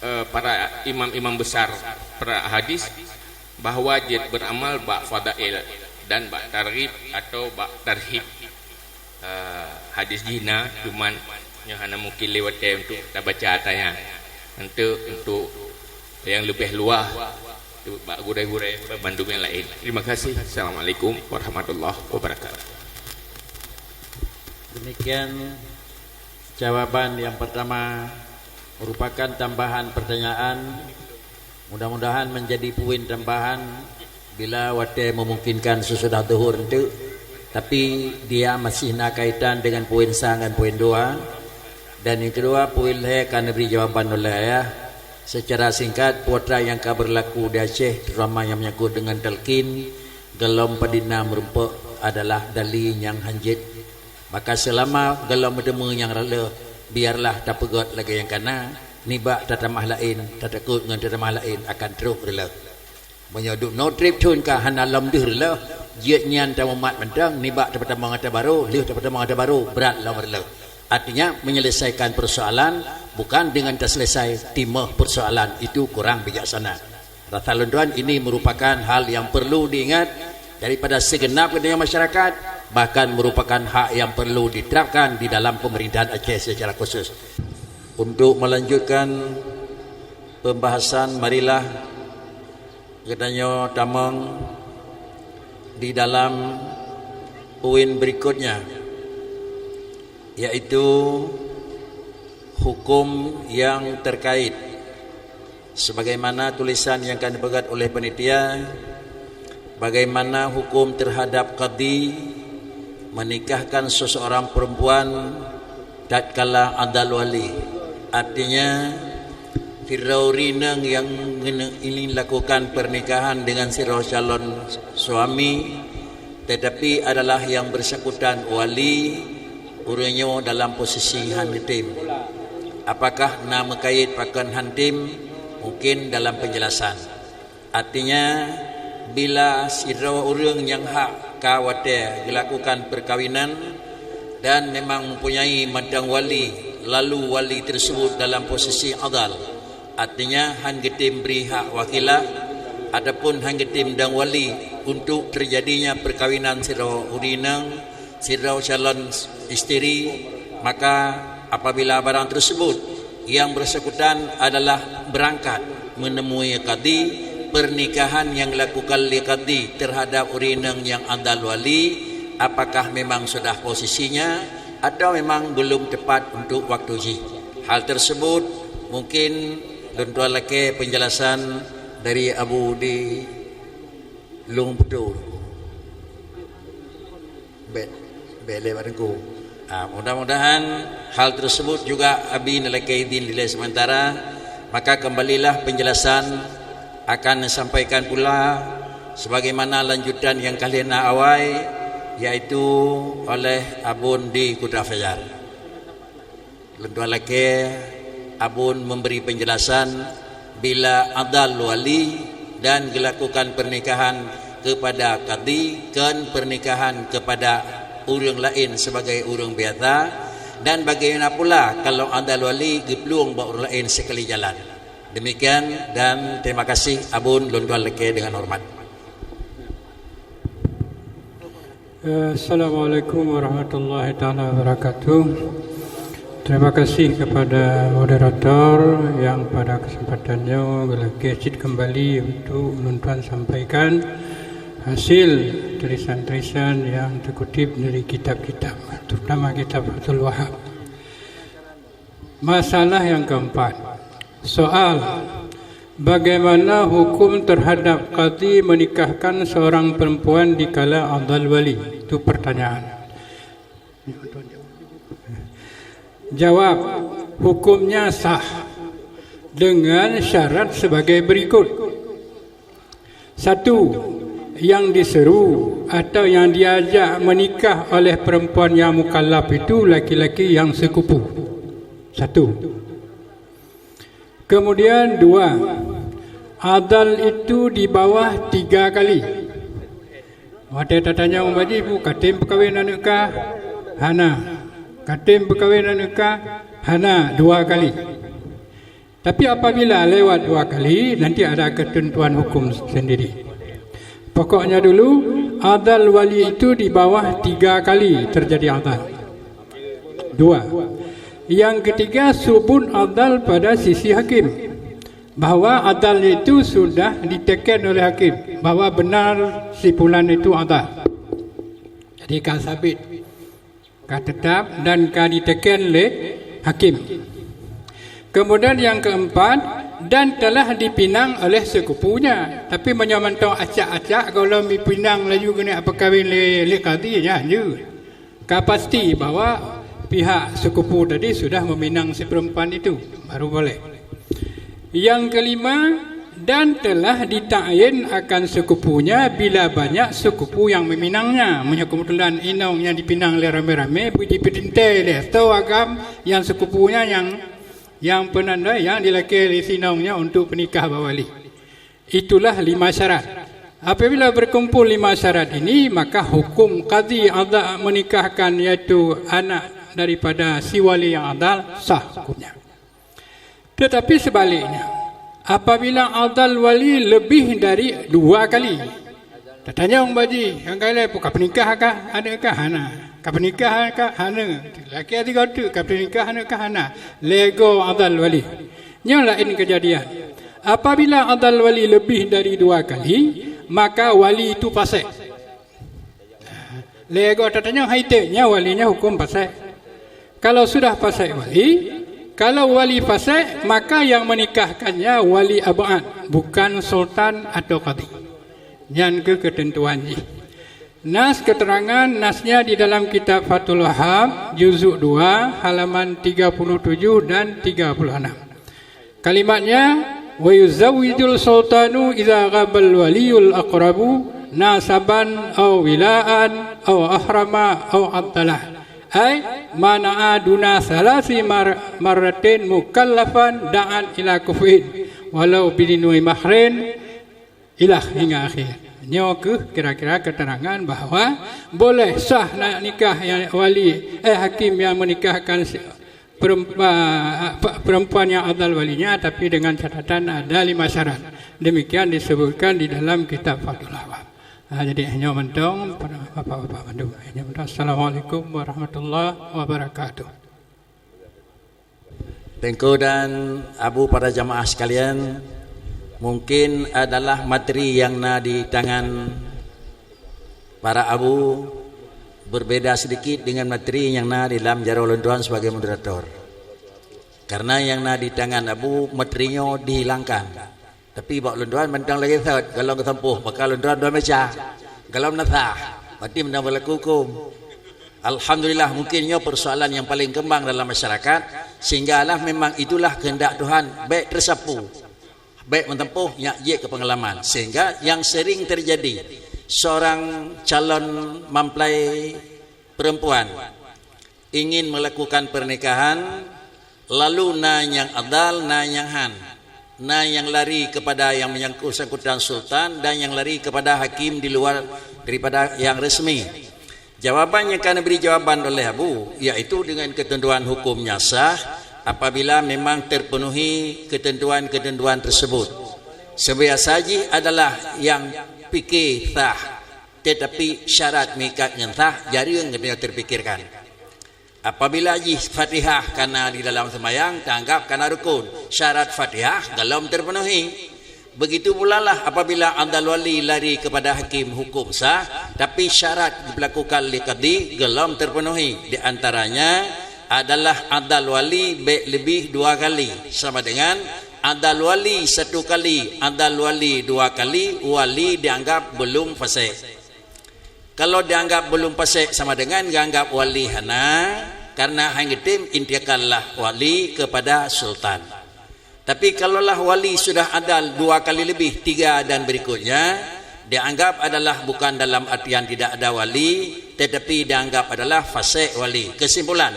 eh, para imam-imam besar para hadis bahwa jeuet beramal bak fadail dan bak targhib atau bak tarhib. Eh, hadis jih na, cuman nyoe hana mungkin lé watée untuk tabaca ata nyan. Untuk, untuk yang lebih luas, tu bak gurée-gurée bandum yang lain. Terima kasih. Assalamualaikum warahmatullahi wabarakatuh. Demikian jawaban yang pertama merupakan tambahan pertanyaan. Mudah-mudahan menjadi poin tambahan bila watée memungkinkan sesudah zuhur enteuk. Tapi dia masih na kaitan dengan poin sa ngon poin dua. Dan yang kedua, poin lhée ka neubri jawaban oleh ayah. Secara singkat, peue atra nyang ka berlaku di Aceh, terutama nyang menyangkut dengan talqin, golom padum na meurumpok adalah dali nyang hanjeuet. Maka seulama golom meuteumé nyang reuloh, biarlah tapeugét lagée nyang kana, nibak tatamah laén, tatakot ngon tatamah laén akan trok reuloh. Meunyoe duek noe treb thon ka hana lom deuh reuloh, jeuet nyan tamumat mantong nibak tapeutamong ata barô, lheueh tapeutamong ata barô, brat lom reuloh. Artinya, menyelesaikan persoalan bukan dengan taselesai timoh persoalan, itu kurang bijaksana. Rasa lôn tuan, ini merupakan hal yang perlu diingat daripada segenap geutanyoe masyarakat, bahkan merupakan hak yang perlu diterapkan di dalam pemerintahan Aceh secara khusus. Untuk melanjutkan pembahasan, marilah geutanyoe tamong di dalam poin berikutnya, yaitu hukum yang terkait. Sebagaimana tulisan yang akan dipeugét oleh panitia, bagaimana hukum terhadap kadi menikahkan seseorang perempuan tatkala adal wali. Artinya, sidroe ureuëng inong nyang ingin lakukan pernikahan dengan sidroe calon suami, tetapi adalah yang bersangkutan wali, ureuëng nyoe dalam posisi han geutem. Apakah na meukayét pakon han tem? Mungkin dalam penjelasan. Artinya, bila sidroe ureuëng nyang hak ka watée geulakukan perkawinan dan memang mempunyai mantong wali, lalu wali tersebut dalam posisi adal, artinya han geutem bri hak wakilah ataupun han geutem dong wali untuk terjadinya perkawinan sidroe ureuëng inong, sidroe calon isteri, maka apabila barang tersebut yang bersangkutan adalah berangkat menemui kadi, pernikahan yang dilakukan lé kadi terhadap ureuëng inong nyang adal wali, apakah memang sudah posisinya atau memang belum tepat untuk waktu jih. Hal tersebut mungkin lôn tuan lakée penjelasan dari Abu di Lueng Putu. Bèk, bèk lé bak teungku. Ah, mudah-mudahan hal tersebut juga Abi neulakée idin dilée sementara, maka kembalilah penjelasan akan disampaikan pula sebagaimana lanjutan nyang ka lheueh na awai, yaitu oleh Abon di Kuta Fajar. Lôn tuan lakée Abon memberi penjelasan bila adal wali dan gelakukan pernikahan kepada kadi, kon pernikahan kepada ureuëng laén sebagai ureuëng biasa, dan bagaimana pula kalau adal wali geuplueng bak ureuëng laén sekali jalan. Demikian dan terima kasih, Abon, lôn tuan lakée dengan hormat. Assalamualaikum warahmatullahi taala wabarakatuh. Terima kasih kepada moderator yang pada kesempatan nyoe geulakée cit kembali untuk ulôn tuan sampaikan hasil tulisan-tulisan yang terkutip dari kitab-kitab, terutama kitab Fathul Wahab. Masalah yang keempat, soal, bagaimana hukum terhadap qadhi menikahkan seorang perempuan dikala adhal wali? Itu pertanyaan. Jawab, hukumnya sah dengan syarat sebagai berikut. Satu, yang diseru atau yang diajak menikah oleh perempuan yang mukallaf itu laki-laki yang sekupu. Satu. Kemudian dua, adhal itu di bawah tiga kali. Watée tatanyong bak jih, "Pu, ka tem peukawen aneuk kah?" "Hana." "Ka tem peukawen aneuk kah?" "Hana," dua kali. Tapi apabila lewat dua kali, nanti ada ketentuan hukum sendiri. Pokoknya dulu, adhal wali itu di bawah tiga kali terjadi adhal. Dua. Yang ketiga, subut adhal pada sisi hakim. Bahwa adhal itu sudah diteken oleh hakim. Bahwa benar si fulan itu adhal. Jadi, ka sabit. Ka tetap dan ka diteken lé hakim. Kemudian yang keempat, dan telah dipinang oleh sekupunya. Tapi meunyoe mantong acak-acak gohlom dipinang laju keuneuk peukawen lé, lé kadhi, nyan jeuet. Ka pasti bahwa pihak sekupu tadi sudah meminang si perempuan itu, baru boleh. Yang kelima, dan telah ditakyin akan sekupunya bila banyak sekupu yang meminangnya. Meunyoe keubeutulan inong nyang dipinang lé ramé-ramé, jipeutintai lé atau agam nyang sekupunya nyang, nyang peunandai nyang dilakée lé si inong nyan untuk peunikah bak wali. Itulah lima syarat. Apabila berkumpul lima syarat ini, maka hukum kadhi adhal menikahkan, yaitu anak daripada si wali yang adhal, sah hukumnya. Tetapi sebaliknya, apabila adhal wali lebih dari dua kali, tatanyong bak jih, nyang ka ilée, "Pu, ka peunikah kah aneuk kah?" "Hana." "Ka peunikah kah?" "Hana." "Laki ateueh goe teuk, ka peunikah aneuk kah?" "Hana." Lhée goe adhal wali. Nyoe laén keujadian. Apabila adhal wali lebih dari dua kali, maka wali itu fasek. Lhée goe tatanyong, hai teuh, nyan wali nyan huköm fasek. Kalau sudah fasek wali, kalau wali fasek, maka yang menikahkannya wali ab'ad, bukan sultan atau kadhi. Nyan keuh keuteuntuan jih. Nas keuterangan, nasnya di dalam kitab Fathul Wahhab, juzuk dua, halaman tiga puluh tujuh dan tiga puluh enam. Kalimatnya, "Wa yuzawwijul sultanu idza ghabal waliyul aqrabu nasaban aw wila'an aw ahrama aw attalah." Ai, "Mana'a duna salasi mar-, marratin mukallafan da'at ila kuf'in, walau biduni mahrin." Ilah hingga akhir. Nyoe keuh kira-kira keterangan bahwa boleh sah na-, nikah yang wali, eh, hakim yang menikahkan si-, perempa-, pe-, perempuan yang adhal walinya, tapi dengan catatan ada lima syarat. Demikian disebutkan di dalam kitab Fathul Wahhab. Ha, jadi, nyoe mantong, para bapak-bapak mandum. Nyoe mantong. Assalamualaikum warahmatullahi wabarakatuh. Teungku dan Abu, para jamaah sekalian, mungkin adalah materi yang na di tangan para Abu berbeda sedikit dengan materi yang na di dalam jaroe lôn tuan sebagai moderator. Karena yang na di tangan Abu, materi nyoe dihilangkan. Tapi bak lôn tuan mantong lagée thot, gohlom geusampôh, maka lôn tuan dua meja. Gohlom na sah, berarti mantong berlaku huköm. Alhamdulillah, mungkin nyoe persoalan yang paling kembang dalam masyarakat, sehinggalah memang itulah kehendak Tuhan, bék teusapu, bék meusampôh, nyak jeuet keu pengalaman. Sehingga yang sering terjadi, seorang calon mempelai perempuan ingin melakukan pernikahan, lalu na nyang adhal, na nyang han. Na nyang lari kepada yang menyangkut-sangkutan sultan dan nyang lari kepada hakim di luar daripada yang resmi. Jawaban nyang ka neubri jawaban oleh Abu, yaitu dengan ketentuan hukumnya sah, apabila memang terpenuhi ketentuan-ketentuan tersebut. Sebiasa jih adalah nyang pike sah, tetapi syarat meuikat ngon sah jareueng geutanyoe terpikirkan. Apabila jih Fatihah kana di dalam seumayang, teuanggab kana rukun, syarat Fatihah golom terpenuhi. Begitu pula lah apabila adal wali lari kepada hakim, hukum sah, tapi syarat dilakukan lé kadi golom terpenuhi. Di antaranya adalah adal wali bék leubeh dua kali, sama dengan adal wali satu kali, adal wali dua kali, wali dianggap belum fasik. Kalau dianggap belum fasik, sama dengan dianggap wali hana, karena hana geutem intikallah wali kepada sultan. Tapi kalaulah wali sudah adal dua kali lebih, tiga dan berikutnya, dianggap adalah bukan dalam artian tidak ada wali, tetapi dianggap adalah fasik wali. Kesimpulan,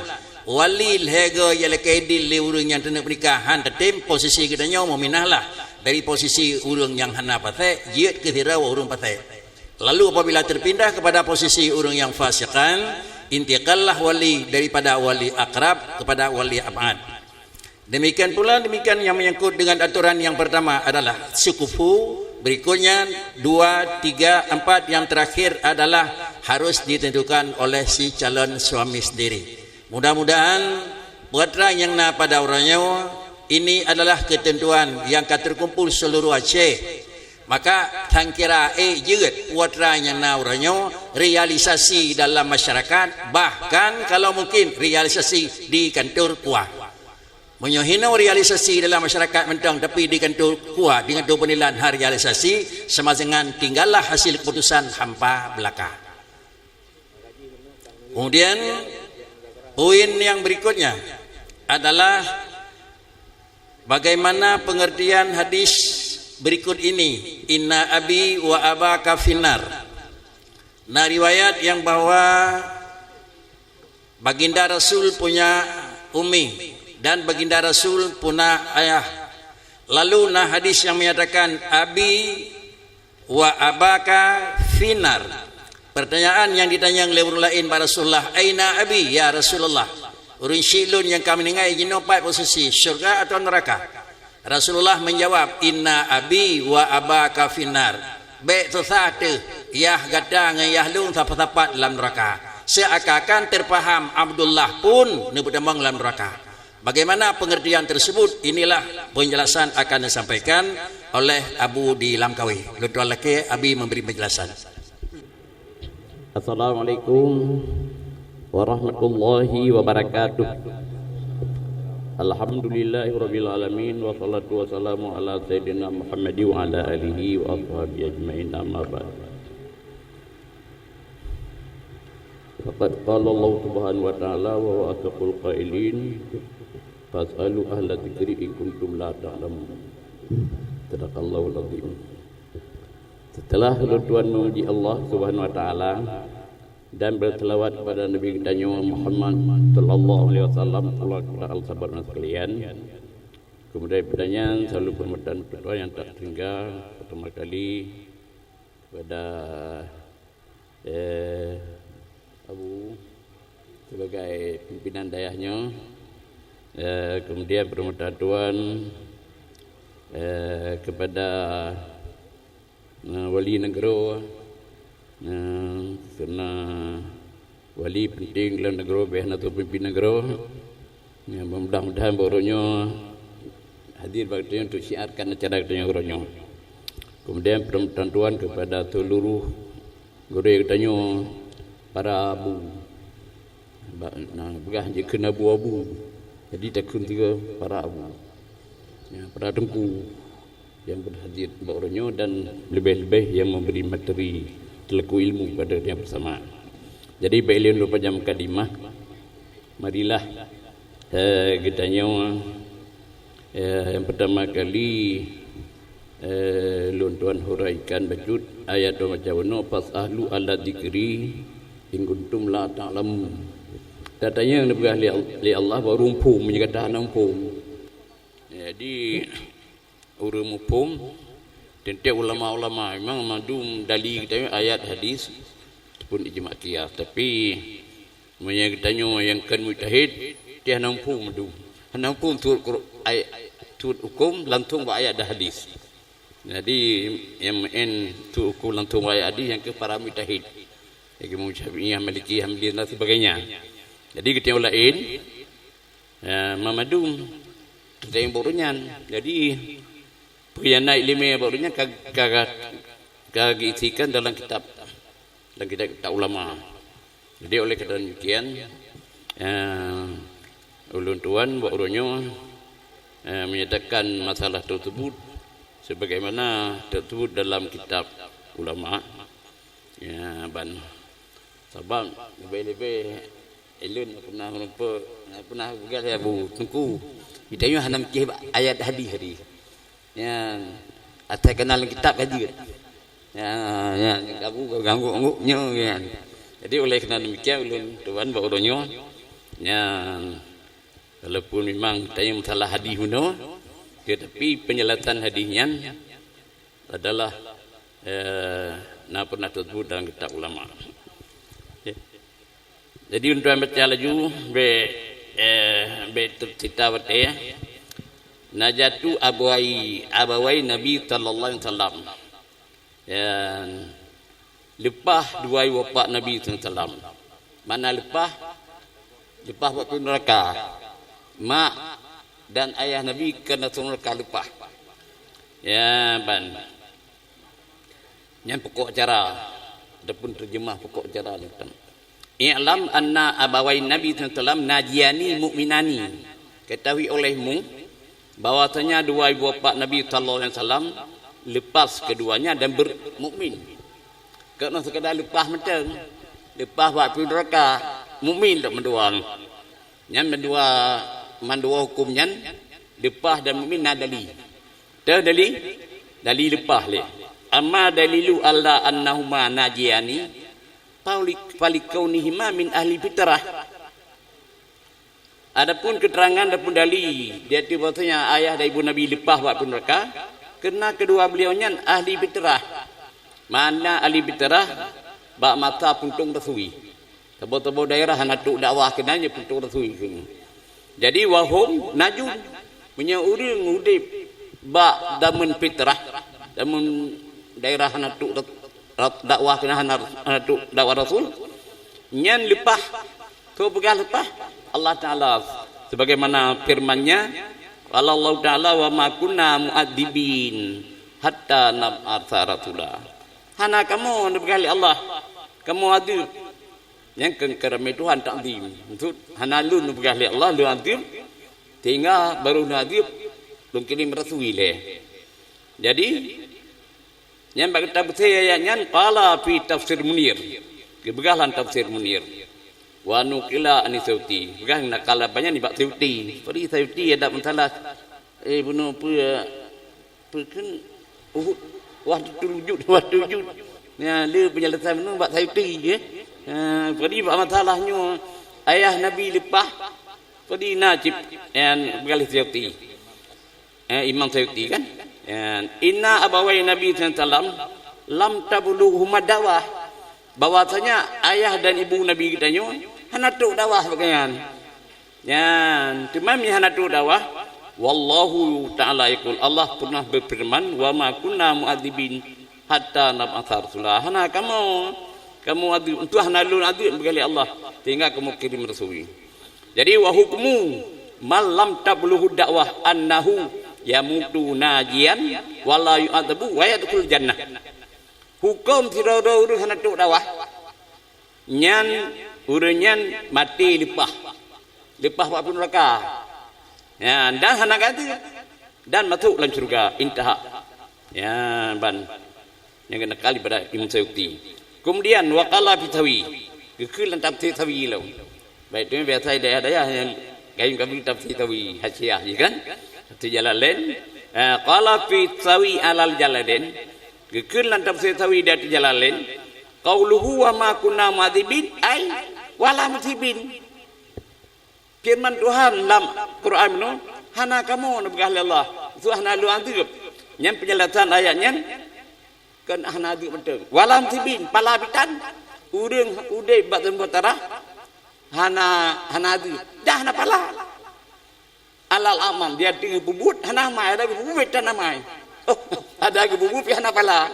wali lhèe go nyang lakèe idin lé ureueng nyang teuneuk meunikah, han tatem posisi geutanyoe meuminah lah dari posisi ureueng nyang hana fasik jeuet keu sidroe ureueng fasik. Lalu apabila terpindah kepada posisi ureueng nyang fasikan, intikallah wali daripada wali akrab kepada wali ab'ad. Demikian pula, demikian yang menyangkut dengan aturan yang pertama adalah syukufu, berikutnya dua, tiga, empat, yang terakhir adalah harus ditentukan oleh si calon suami sendiri. Mudah-mudahan putra nyang na pada uroe nyoe, ini adalah ketentuan yang ka terkumpul seluruh Aceh. Maka, sangkira ék jeuet putra nyang na uroe nyoe realisasi dalam masyarakat, bahkan kalau mungkin realisasi di kantor KUA. Meunyoe hinoe realisasi dalam masyarakat mantong, tapi di kantor KUA, di kantor penilaian han realisasi, sama dengan tinggallah hasil keputusan hampa belaka. Kemudian, poin yang berikutnya adalah bagaimana pengertian hadis berikut ini, "Inna abi wa abaka finnar." Na riwayat yang bahwa Baginda Rasul punya umi dan Baginda Rasul punya ayah. Lalu na hadis yang menyatakan, "Abi wa abaka finnar." Pertanyaan yang ditanyong lé ureueng laén bak Rasulullah, "Aina abi, ya Rasulullah?" Ureueng syik lôn nyang ka meuninggai jinoe pat posisi, syeuruga atawa neuraka? Rasulullah menjawab, "Inna abi wa abaka finnar." Bék susah teuh, yah gata ngon yah lôn sapat-sapat lam neuraka. Seakan-akan terpaham Abdullah pun neupeutamong lam neuraka. Bagaimana pengertian tersebut? Inilah penjelasan akan disampaikan oleh Abu di Lamkawi. Lôn tuan lakèe Abi memberi penjelasan. Assalamualaikum warahmatullahi wabarakatuh. Alhamdulillahirabbil alamin, wassalatu wassalamu ala sayyidina Muhammad wa ala alihi wa ashabihi ajmain, amma ba'd. Faqad qala Allah Subhanahu wa Ta'ala wa huwa asdaqul qailin, "Fas'alu ahla dzikri in kuntum la ta'lamun." Sadaqallahul azim. Setelah lôn tuan memuji Allah Subhanahu wa Ta'ala dan berselawat kepada Nabi geutanyoe Muhammad sallallahu alaihi wasallam, pula kepada al sahabat sekalian. Kemudian pertanyaan selalu permintaan ketua yang tak terhingga pertama kali kepada eh, Abu sebagai pimpinan dayah nyoe, eh, kemudian permintaan tuan, eh, kepada, eh, wali nanggroe, eh, karena wali penting dalam nanggroe, beh na tu pimpin nanggroe. Ya, mudah-mudahan bak uroe nyoe hadir bak geutanyoe untuk syiarkan acara geutanyoe uroe nyoe. Kemudian permintaan tuan kepada seluruh gurée geutanyoe, para abu. Ba-, na, peugah jikheun abu-abu. Jadi takheun tiga para abu. Ya, para teungku yang berhadir bak uroe nyoe dan lebih-lebih yang memberi materi teuleuku ilmu kepada yang bersama. Jadi, bak ilôn lôn pajang mukadimah, marilah, eh, geutanyoe, eh, yang pertama kali, eh, lôn tuan huraikan bacut ayat dua macam unoe, "Fas'alu ahla dzikri in kuntum la ta'lamun." Tatanyong neupeugah lé, lé Allah baru muphom, meunyoe gata hana muphom. Jadi, ureuëng muphom, tiep-tiep ulama-ulama memang mandum dali geutanyoe ayat hadis ataupun ijma qiyas. Tapi, meunyoe geutanyoe nyang kon mujtahid, tiah na muphom mandum. Hana huköm turot Qur-, ay-, turot huköm langsông bak ayat dan hadis. Jadi, nyang meu'en turot huköm langsông bak ayat hadis nyang keuh para mujtahid. Nyang keuh Imam Syafi'i, Maliki, Hambali dan sebagainya. Jadi, geutanyoe laén, ya, mandum teuntang bak ureueng nyan. Jadi, peukhianat ileumèe bak ureueng nyan ka, ka, ka geuisikan dalam kitab, dalam kitab-kitab ulama. Jadi, oleh karena demikian, eh, ulôn tuan bak uroe nyoe, eh, menyatakan masalah tersebut sebagaimana tersebut dalam kitab ulama. Ya, ban sabab leubeh-leubeh ulôn pernah meureumpok, pernah peugah lé Abu Teungku, geutanyoe hana mikir bak ayat hadis tadi. Nyan, asai ka na lam kitab ka jeuet. Ya, ya, kabu ganggu-ganggu nyoe, kan. Jadi, oleh karena demikian, ulôn tuan bak uroe nyoe, nyan, walaupun memang tanya masalah hadis bunoe, tetapi penjelasan hadis nyan adalah, eh, na pernah tersebut dalam kitab ulama. Okey. Jadi, untuk baca laju, bèk, eh, bèk tercita watèe. Najatu abawai, abawai Nabi sallallahu alaihi wasallam. Ya, leupah dua bapak Nabi sallallahu alaihi wasallam. Makna leupah, leupah bak api neuraka. Mak dan ayah Nabi keuneuk neuraka leupah. Ya, ban. Nyan pokok acara, ataupun terjemah pokok acara nyan. "I'lam anna abawai Nabi sallallahu alaihi wasallam najiyani mu'minani." Ketahui olehmu bahwasanya dua ibu bapak Nabi sallallahu alaihi wasallam lepas keduanya dan bermukmin. Keuneuk sekadar leupah mantong, leupah bak api neuraka, mukmin lom mandua. Nyan mandua, mandua huköm nyan, leupah dan mukmin na dali. Teuh dali, dali leupah lé. Amma dalilu ala annahuma najiyani, fali-, falikaunihima min ahli fitrah. Adapun keterangan adapun dali, yaitu bahwasanya ayah dan ibu Nabi leupah bak api neuraka, karena kedua beliau nyan ahli fitrah. Makna ahli fitrah, bak masa puntông rasui. Saboh-saboh daerah hana trok dakwah keunan, nyan puntông rasui keunan. Jadi, wahum najun. Meunyoe ureueng udép bak zaman fitrah, zaman daerah hana trok ra-, ra-, dakwah keunan, hana, hana trok dakwah Rasul, nyan leupah. Soe peugah leupah? Allah Taala. Sebagaimana firman-Nya, qala Allahu Taala, "Wa ma kunna mu'adzibin hatta nab'atsa rasula." Hana kamoe neupeugah lé Allah, kamoe adeueb. Nyan keu, keu ramé Tuhan takzim. Maksud, hana lôn neupeugah lé Allah, lôn adeueb, sehingga barô lôn adeueb, lôn kirém rasui lé. Jadi, nyan bak tafsir ayat nyan, qala fi tafsir Munir. Geupeugah lam tafsir Munir. Wa nuqila ani Suyuti. Peugah nakala banyak nibak Suyuti. Jadi Suyuti ada masalah, eh, bunoe peue, peue kheun Uhud. Wah, teurujut, wah, teurujut. Ya, le penyelesaian bunoe bak Suyuti, eh. Ha, jadi bak masalah nyoe, ayah Nabi leupah, jadi na cit, eh, peugah lé Suyuti. Eh, Imam Suyuti kan? Ya, inna abawai Nabi sallallahu alaihi wasallam lam tablughuhuma da'wah. Bahwasanya ayah dan ibu Nabi geutanyoe hana trok dakwah bak nyan. Nyan, teuma meunyo hana trok dakwah, wallahu ta'ala yaqul, Allah pernah berfirman, "Wa ma kunna mu'adzibin hatta nab'atsa rasula." Hana kamoe, kamoe adeueb, untuk hana lôn adeueb bagi Allah, sehingga kamoe kirim rasui. Jadi, wa hukmu man lam tablughu da'wah annahu yamutu najiyan wa la yu'adzabu wa yadkhul jannah. Huköm sidroe-droe ureueng hana trok dakwah, nyan ureueng nyan maté leupah. Leupah bak api neuraka. Ya, dan hana ganti dan masuk dalam syurga. Intaha. Ya, ban. Nyang keuneukal daripada Imam Suyuti. Kemudian, wa qala fi Sawi. Geukheun lam tafsir Sawi lom. Baik, tu biasa dayah-dayah nyang gayung kami tafsir Sawi, Hasyiah je kan? Tafsir Jalalain. Ah, qala fi Sawi alal Jalalain. Geukheun lam tafsir Sawi di ateueh Jalalain. Qauluhu wa ma kunna mu'adzibin, ai wala musibin. Firman Tuhan lam Quran nyoe, "Hana kamoe neupeugah lé Allah, su hana lôn adeueb." Nyan penjelasan ayat nyan, kan hana adeueb mantong. Wala musibin, pala bitan, ureueng udeb bak teumpat tarah, hana, hana adeueb, dah hana pala. Alal amal, dia teuh peubuet hana amai, ada peubuet tan amai. Oh, ada peubuet pih hana pala.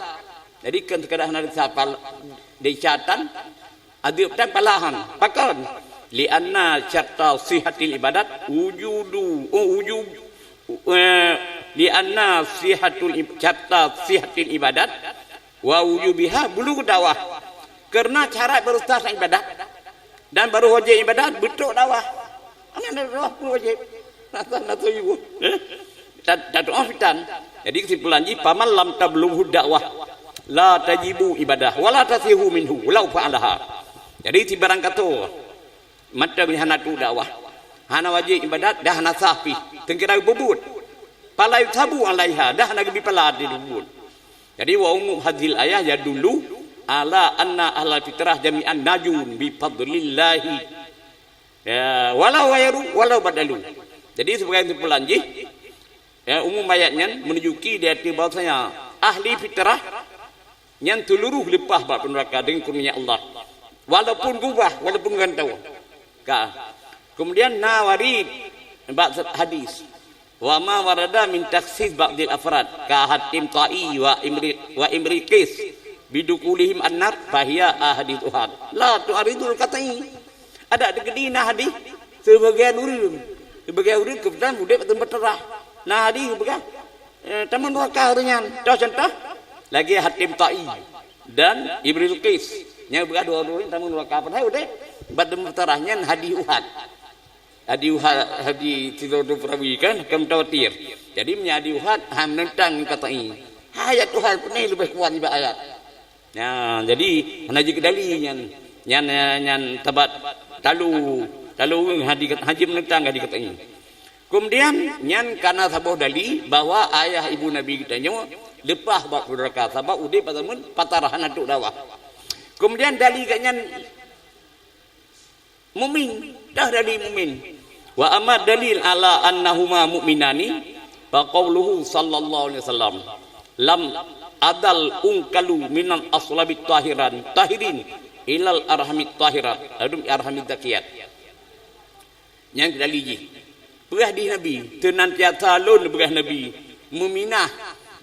Jadi kan sekadar hana desya pal-, desya tan, adeueb tan pala han. Pakon? Li anna syarta sihatil ibadat wujudu, oh, wujub, eh, li anna sihatul ib-, syarta sihatil ibadat wa wujubiha bulugh dakwah. Karena syarat baru sah ibadat dan baru wajib ibadat, beutôi dakwah. Hana dakwah pun wajib. Rasa-rasa ibu. Eh? Dan, dan doa fitan. Jadi kesimpulan jih, "Faman lam tablughu dakwah, la tajibu ibadah, wa la tasihu minhu, walau fa'alaha." Jadi, si barang kato, mata hana tu dakwah, hana wajib ibadat, dah hana sah pih, teungkira peubuet. Fala yusabu alaiha, dah hana geubri pala di peubuet. Jadi, wa umu hadzil ayah yadullu ala anna ahlal fitrah jami'an najun bi fadlillahi. Ya, walau ghayaru, walau badalu. Jadi, sebagai kesimpulan jih, ya, umum ayat nyan menunjuki di hati bahwasanya ahli fitrah nyan seluruh leupah bak neraka dengan kurnia Allah. Walaupun gubah, walaupun gantau. Ka. Kemudian, na warid bak hadis. Wa ma warada min takhsis ba'dil afrad, ka Hatim Ta'i wa Imri-, wa Imriqis bidukulihim annar, fahiya ahadits uhad. La tu'aridul qat'i. Ada teukeudi na hadis sebagian ureueng. Sebagian ureueng keubeutulan udeb ateueh beutarah. Na hadis peugah, eh, tamong neraka ureueng nyan. Toh contoh, lagèe Hatim Ta'i dan Imriqis. Nyang peugah dua ureueng tamong neraka padahai udeb bak ateueh beutarah, nyan hadis uhad. Hadis Uhad, hadis sidroe perawi kan, kan mutawatir. Jadi, meunyo hadis Uhad, ha, menentang qat'i. Ayat Uhad pun leubeh kuat nibak ayat. Nah, jadi, hana jikeudali nyan. Nyan, nyan, nyan tabat talu, talu hadis, hana jimenentang hadis qat'i. Kemudian, nyan kana saboh dali bahwa ayah ibu Nabi geutanyoe leupah bak neraka, sabab udeb bak zaman fatrah hana trok dakwah. Kemudian, dali geuh nyan mukmin, dah jadi mukmin. Wa amma dalil ala annahuma mu'minani, fa qauluhu sallallahu alaihi wasallam, "Lam adal unkalu minal aslabit tahiran, tahirin ilal arhamit tahirat, adum arhamit zakiyat." Nyang keudali jih. Peugah di Nabi, "Seunantiasa lôn," peugah Nabi, "meuminah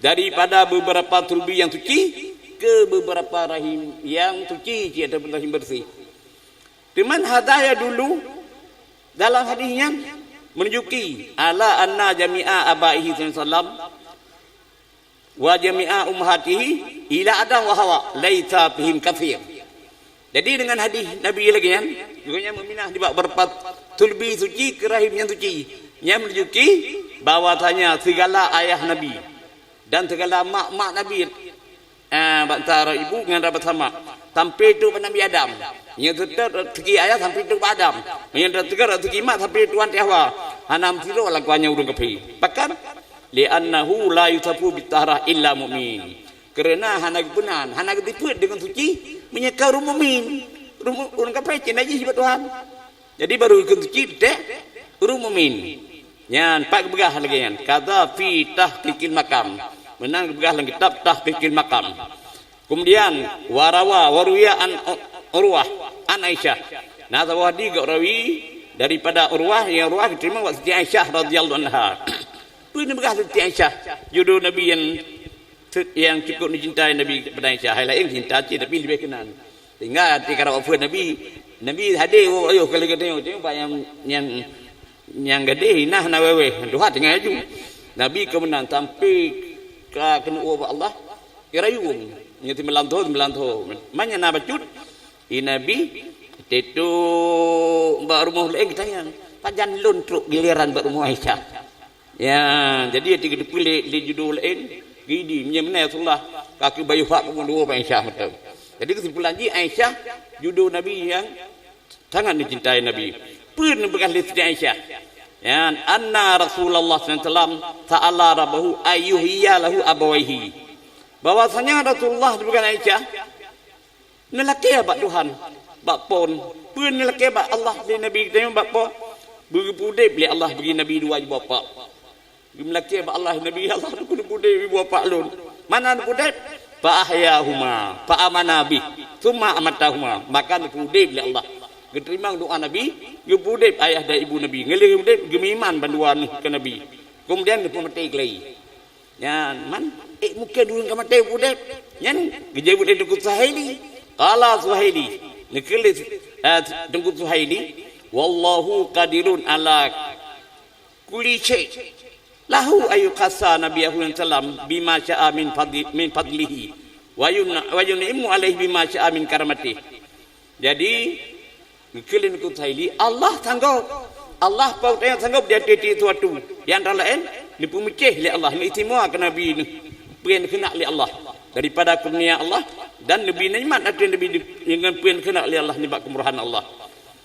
daripada beberapa sulbi yang suci ke beberapa rahim yang suci, cit, ataupun rahim bersih." Teuma hadza yadullu, dalam hadis nyan menunjuki ala anna jami'a abaihi sallallahu alaihi wasallam wa jami'a ummahatihi ila Adam wa Hawa laisa fihim katsir. Jadi dengan hadis Nabi lagi nyan, geuhnyan meuminah nibak beureupat sulbi suci keu rahim nyang suci. Nyan menunjuki bahwasanya segala ayah Nabi dan segala mak-mak Nabi, ah, bak antara ibu ngon rabat sama, sampai trok bak Nabi Adam. Nyang teutot rezeki ayah sampai trok bak Adam. Nyang teutot rezeki mak sampai trok bak Hawa. Hana meusidroe lakoe nyan ureueng kafé. Pakon? "Li'annahu la yusafu bit taharah illa mu'min." Karena hana geupeunan, hana geutipeuet deungon suci meunyoe ka ureueng mukmin. Ureueng mu-, ureueng kafé cit najis bak Tuhan. Jadi baru geukheun suci teutek ureueng mukmin. Nyan pat geupeugah lagèe nyan. Kadza fi Tahqiqil Maqam. Meunan geupeugah lam kitab Tahqiqil Maqam. Kemudian, warawa, waruya an Urwah, an Aisyah. Na saboh hadis geuh rawi daripada Urwah, nyang Urwah geuteurimong bak Siti Aisyah radhiyallahu anha. Peue neupeugah Siti Aisyah, judul Nabi nyang, nyang cukup neucintai Nabi kepada Aisyah. Hai laén cinta cit, tapi leubeh keunan. Sehingga tika rab wafeuet Nabi, Nabi hadé woe ayôh kali geutanyoe, tengok bak nyang, nyang, nyang gadéh, nah na wéwéh, tuha tinggai laju. Nabi keumeunang sampai ka keuneuk woe bak Allah, irayueng. Nyoe simeulantho, simeulantho. Manya na bacut, i Nabi teutôk bak rumoh laén geutanyong, "Pajan lôn trok gileran bak rumoh Aisyah?" Ya, jadi ati geuteupeue lé, lé judul laén, gidi, meunyoe meunan ya Rasulullah, ka keuh bayoh hak kamoe dua bak Aisyah mantong. Jadi kesimpulan jih, Aisyah judul Nabi nyang sangat neucintai Nabi. Peue neupeugah lé Siti Aisyah? Ya, anna Rasulullah sallallahu alaihi wasallam sa'ala rabbahu ayyuhyiya lahu abawaihi. Bahwasanya Rasulullah, bukan Aisyah, neulakée bak Tuhan, bak Po. Peue neulakée bak Allah lé Nabi geutanyoe bak Po? Beugeupeuudeb lé Allah bagi Nabi dua ibu bapak. Geumeulakée bak Allah, "Nabi Allah, neupeudeb ibu bapak lôn." Mana neupeudeb? "Fa ahyahuma, fa amana bih, tsumma amatahuma." Maka neupeudeb lé Allah. Geuteurimong doa Nabi, geupeuudeb ayah dan ibu Nabi. Ngon lheueh udeb, geumeuiman bandua nyoe keu Nabi. Keumudian geupeumaté keulai. Nyan, man, eh, mungken ureuëng ka maté udeb. Nyan, geujaweueb lé Teungku Suhaili. Qala Suhaili. Neukheun lé, eh, Teungku Suhaili, "Wallahu qadirun ala kulli syai'. Lahu ayyukhassa nabiyahu sallam bima sya'a min fadli-, min fadlihi. Wa yun-, wa yun'imu alaihi bima sya'a min karamatihi." Jadi, geukheun lé Teungku Suhaili, Allah sanggob. Allah pautnya sanggob di ateueh tiep-tiep suatu. Di antara laén, neupeumeucéh lé Allah, neuistimewa keu Nabi neuh, peue nyang neukeunak lé Allah. Daripada kurnia Allah, dan Nabi nikmat ateueh Nabi di-, dengan peue nyang neukeunak lé Allah nibak keumurahan Allah.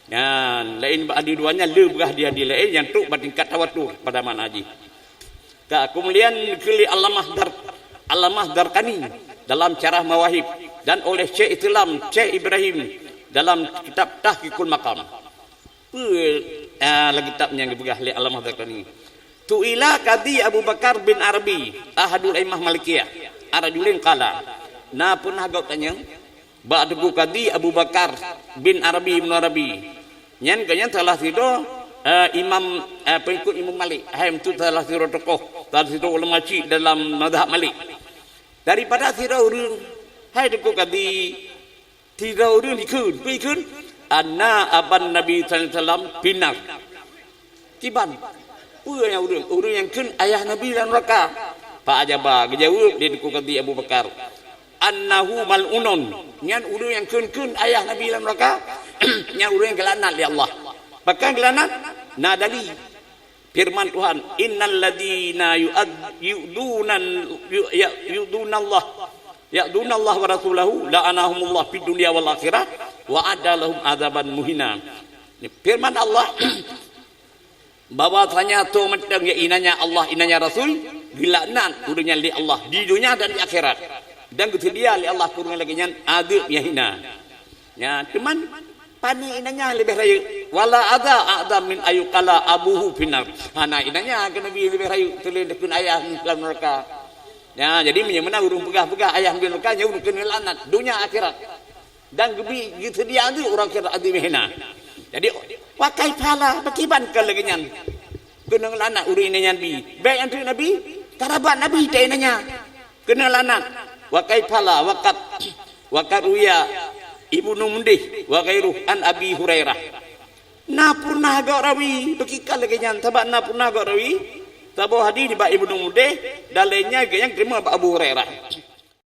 Nyan, laén bak hadis dua nyan, le beurah di hadis laén nyang trok bak tingkat tawatur pada makna jih. Ka, keumudian geukheun lé Allamah Dar-, Allamah Zarqani dalam Syarah Mawahib dan oleh Syekh Islam Syekh Ibrahim dalam kitab Tahqiqul Maqam. Peue, ah, lam kitab nyang geupeugah lé Allamah Zarqani? Su'ila Qadhi Abu Bakar bin Arabi, ahadul a'immah Malikiyah, ar-rajulain qala. Na pernah geutanyoe bak Teungku Qadhi Abu Bakar bin Arabi Ibnu Arabi. Nyan gobnyan salah sidroe, eh, imam, eh, pengikut Imam Malik. Hai, untuk salah sidroe tokoh, salah sidroe ulama chik dalam mazhab Malik. Daripada sidroe ureuëng, hai Teungku Qadhi, sidroe ureuëng dikheun, peue dikheun? Anna aban Nabi sallallahu alaihi wasallam finnar. Kiban. Peue nyang ureuëng? Ureuëng nyang kheun ayah Nabi lam neuraka. Fa ajaba, geujaweueb lé Teungku Qadhi Abu Bakar. Annahu mal'unun. Nyan ureuëng nyang kheun-kheun ayah Nabi lam neuraka, nyan ureuëng nyang geulaknat lé Allah. Pakon geulaknat? Na dali. Firman Tuhan, "Innal ladzina yu'ad-, yu'dunan-, yu-, ya-, yu'dunallah, yu'dunallah wa rasulahu la'anahumullah fid dunya wal akhirah wa a'adda lahum adzaban muhina." Firman Allah, bahwasanya toh mantong ya inanya Allah, inanya Rasul, geulaknat ureuëng nyan lé Allah di dunia dan di akhirat, dan geuseudia lé Allah keu ureuëng lagée nyan adeueb nyang hina. Nya, teuma pane inanya leubeh rayeuk. Wala adza a'zam min ayyuqala abuhu finnar. Hana inanya keu Nabi leubeh rayeuk, teulen dikheun ayah lam neuraka. Nya, jadi meunyoe meunan ureuëng peugah-peugah ayah lam neuraka, nyan ureuëng keuneuk laknat dunia akhirat. Dan geubi geuseudia lé ureuëng kira adeueb nyang hina. Jadi, wa kaifa la, pakriban kon lagée nyan? Keuneuk laknat ureuëng inanya Nabi. Bék anteuk Nabi, karabat Nabi ta inanya. Keuneuk laknat. Wa kaifa la, wa qad, wa qad ruwiya Ibnu Mundhir wa ghairuhu an Abi Hurairah. Na pernah gok rawi, pakriban lagée nyan, sabab na pernah gok rawi, saboh hadis nibak Ibnu Mundhir, dan lainnya geuh nyang teurimong bak Abu Hurairah.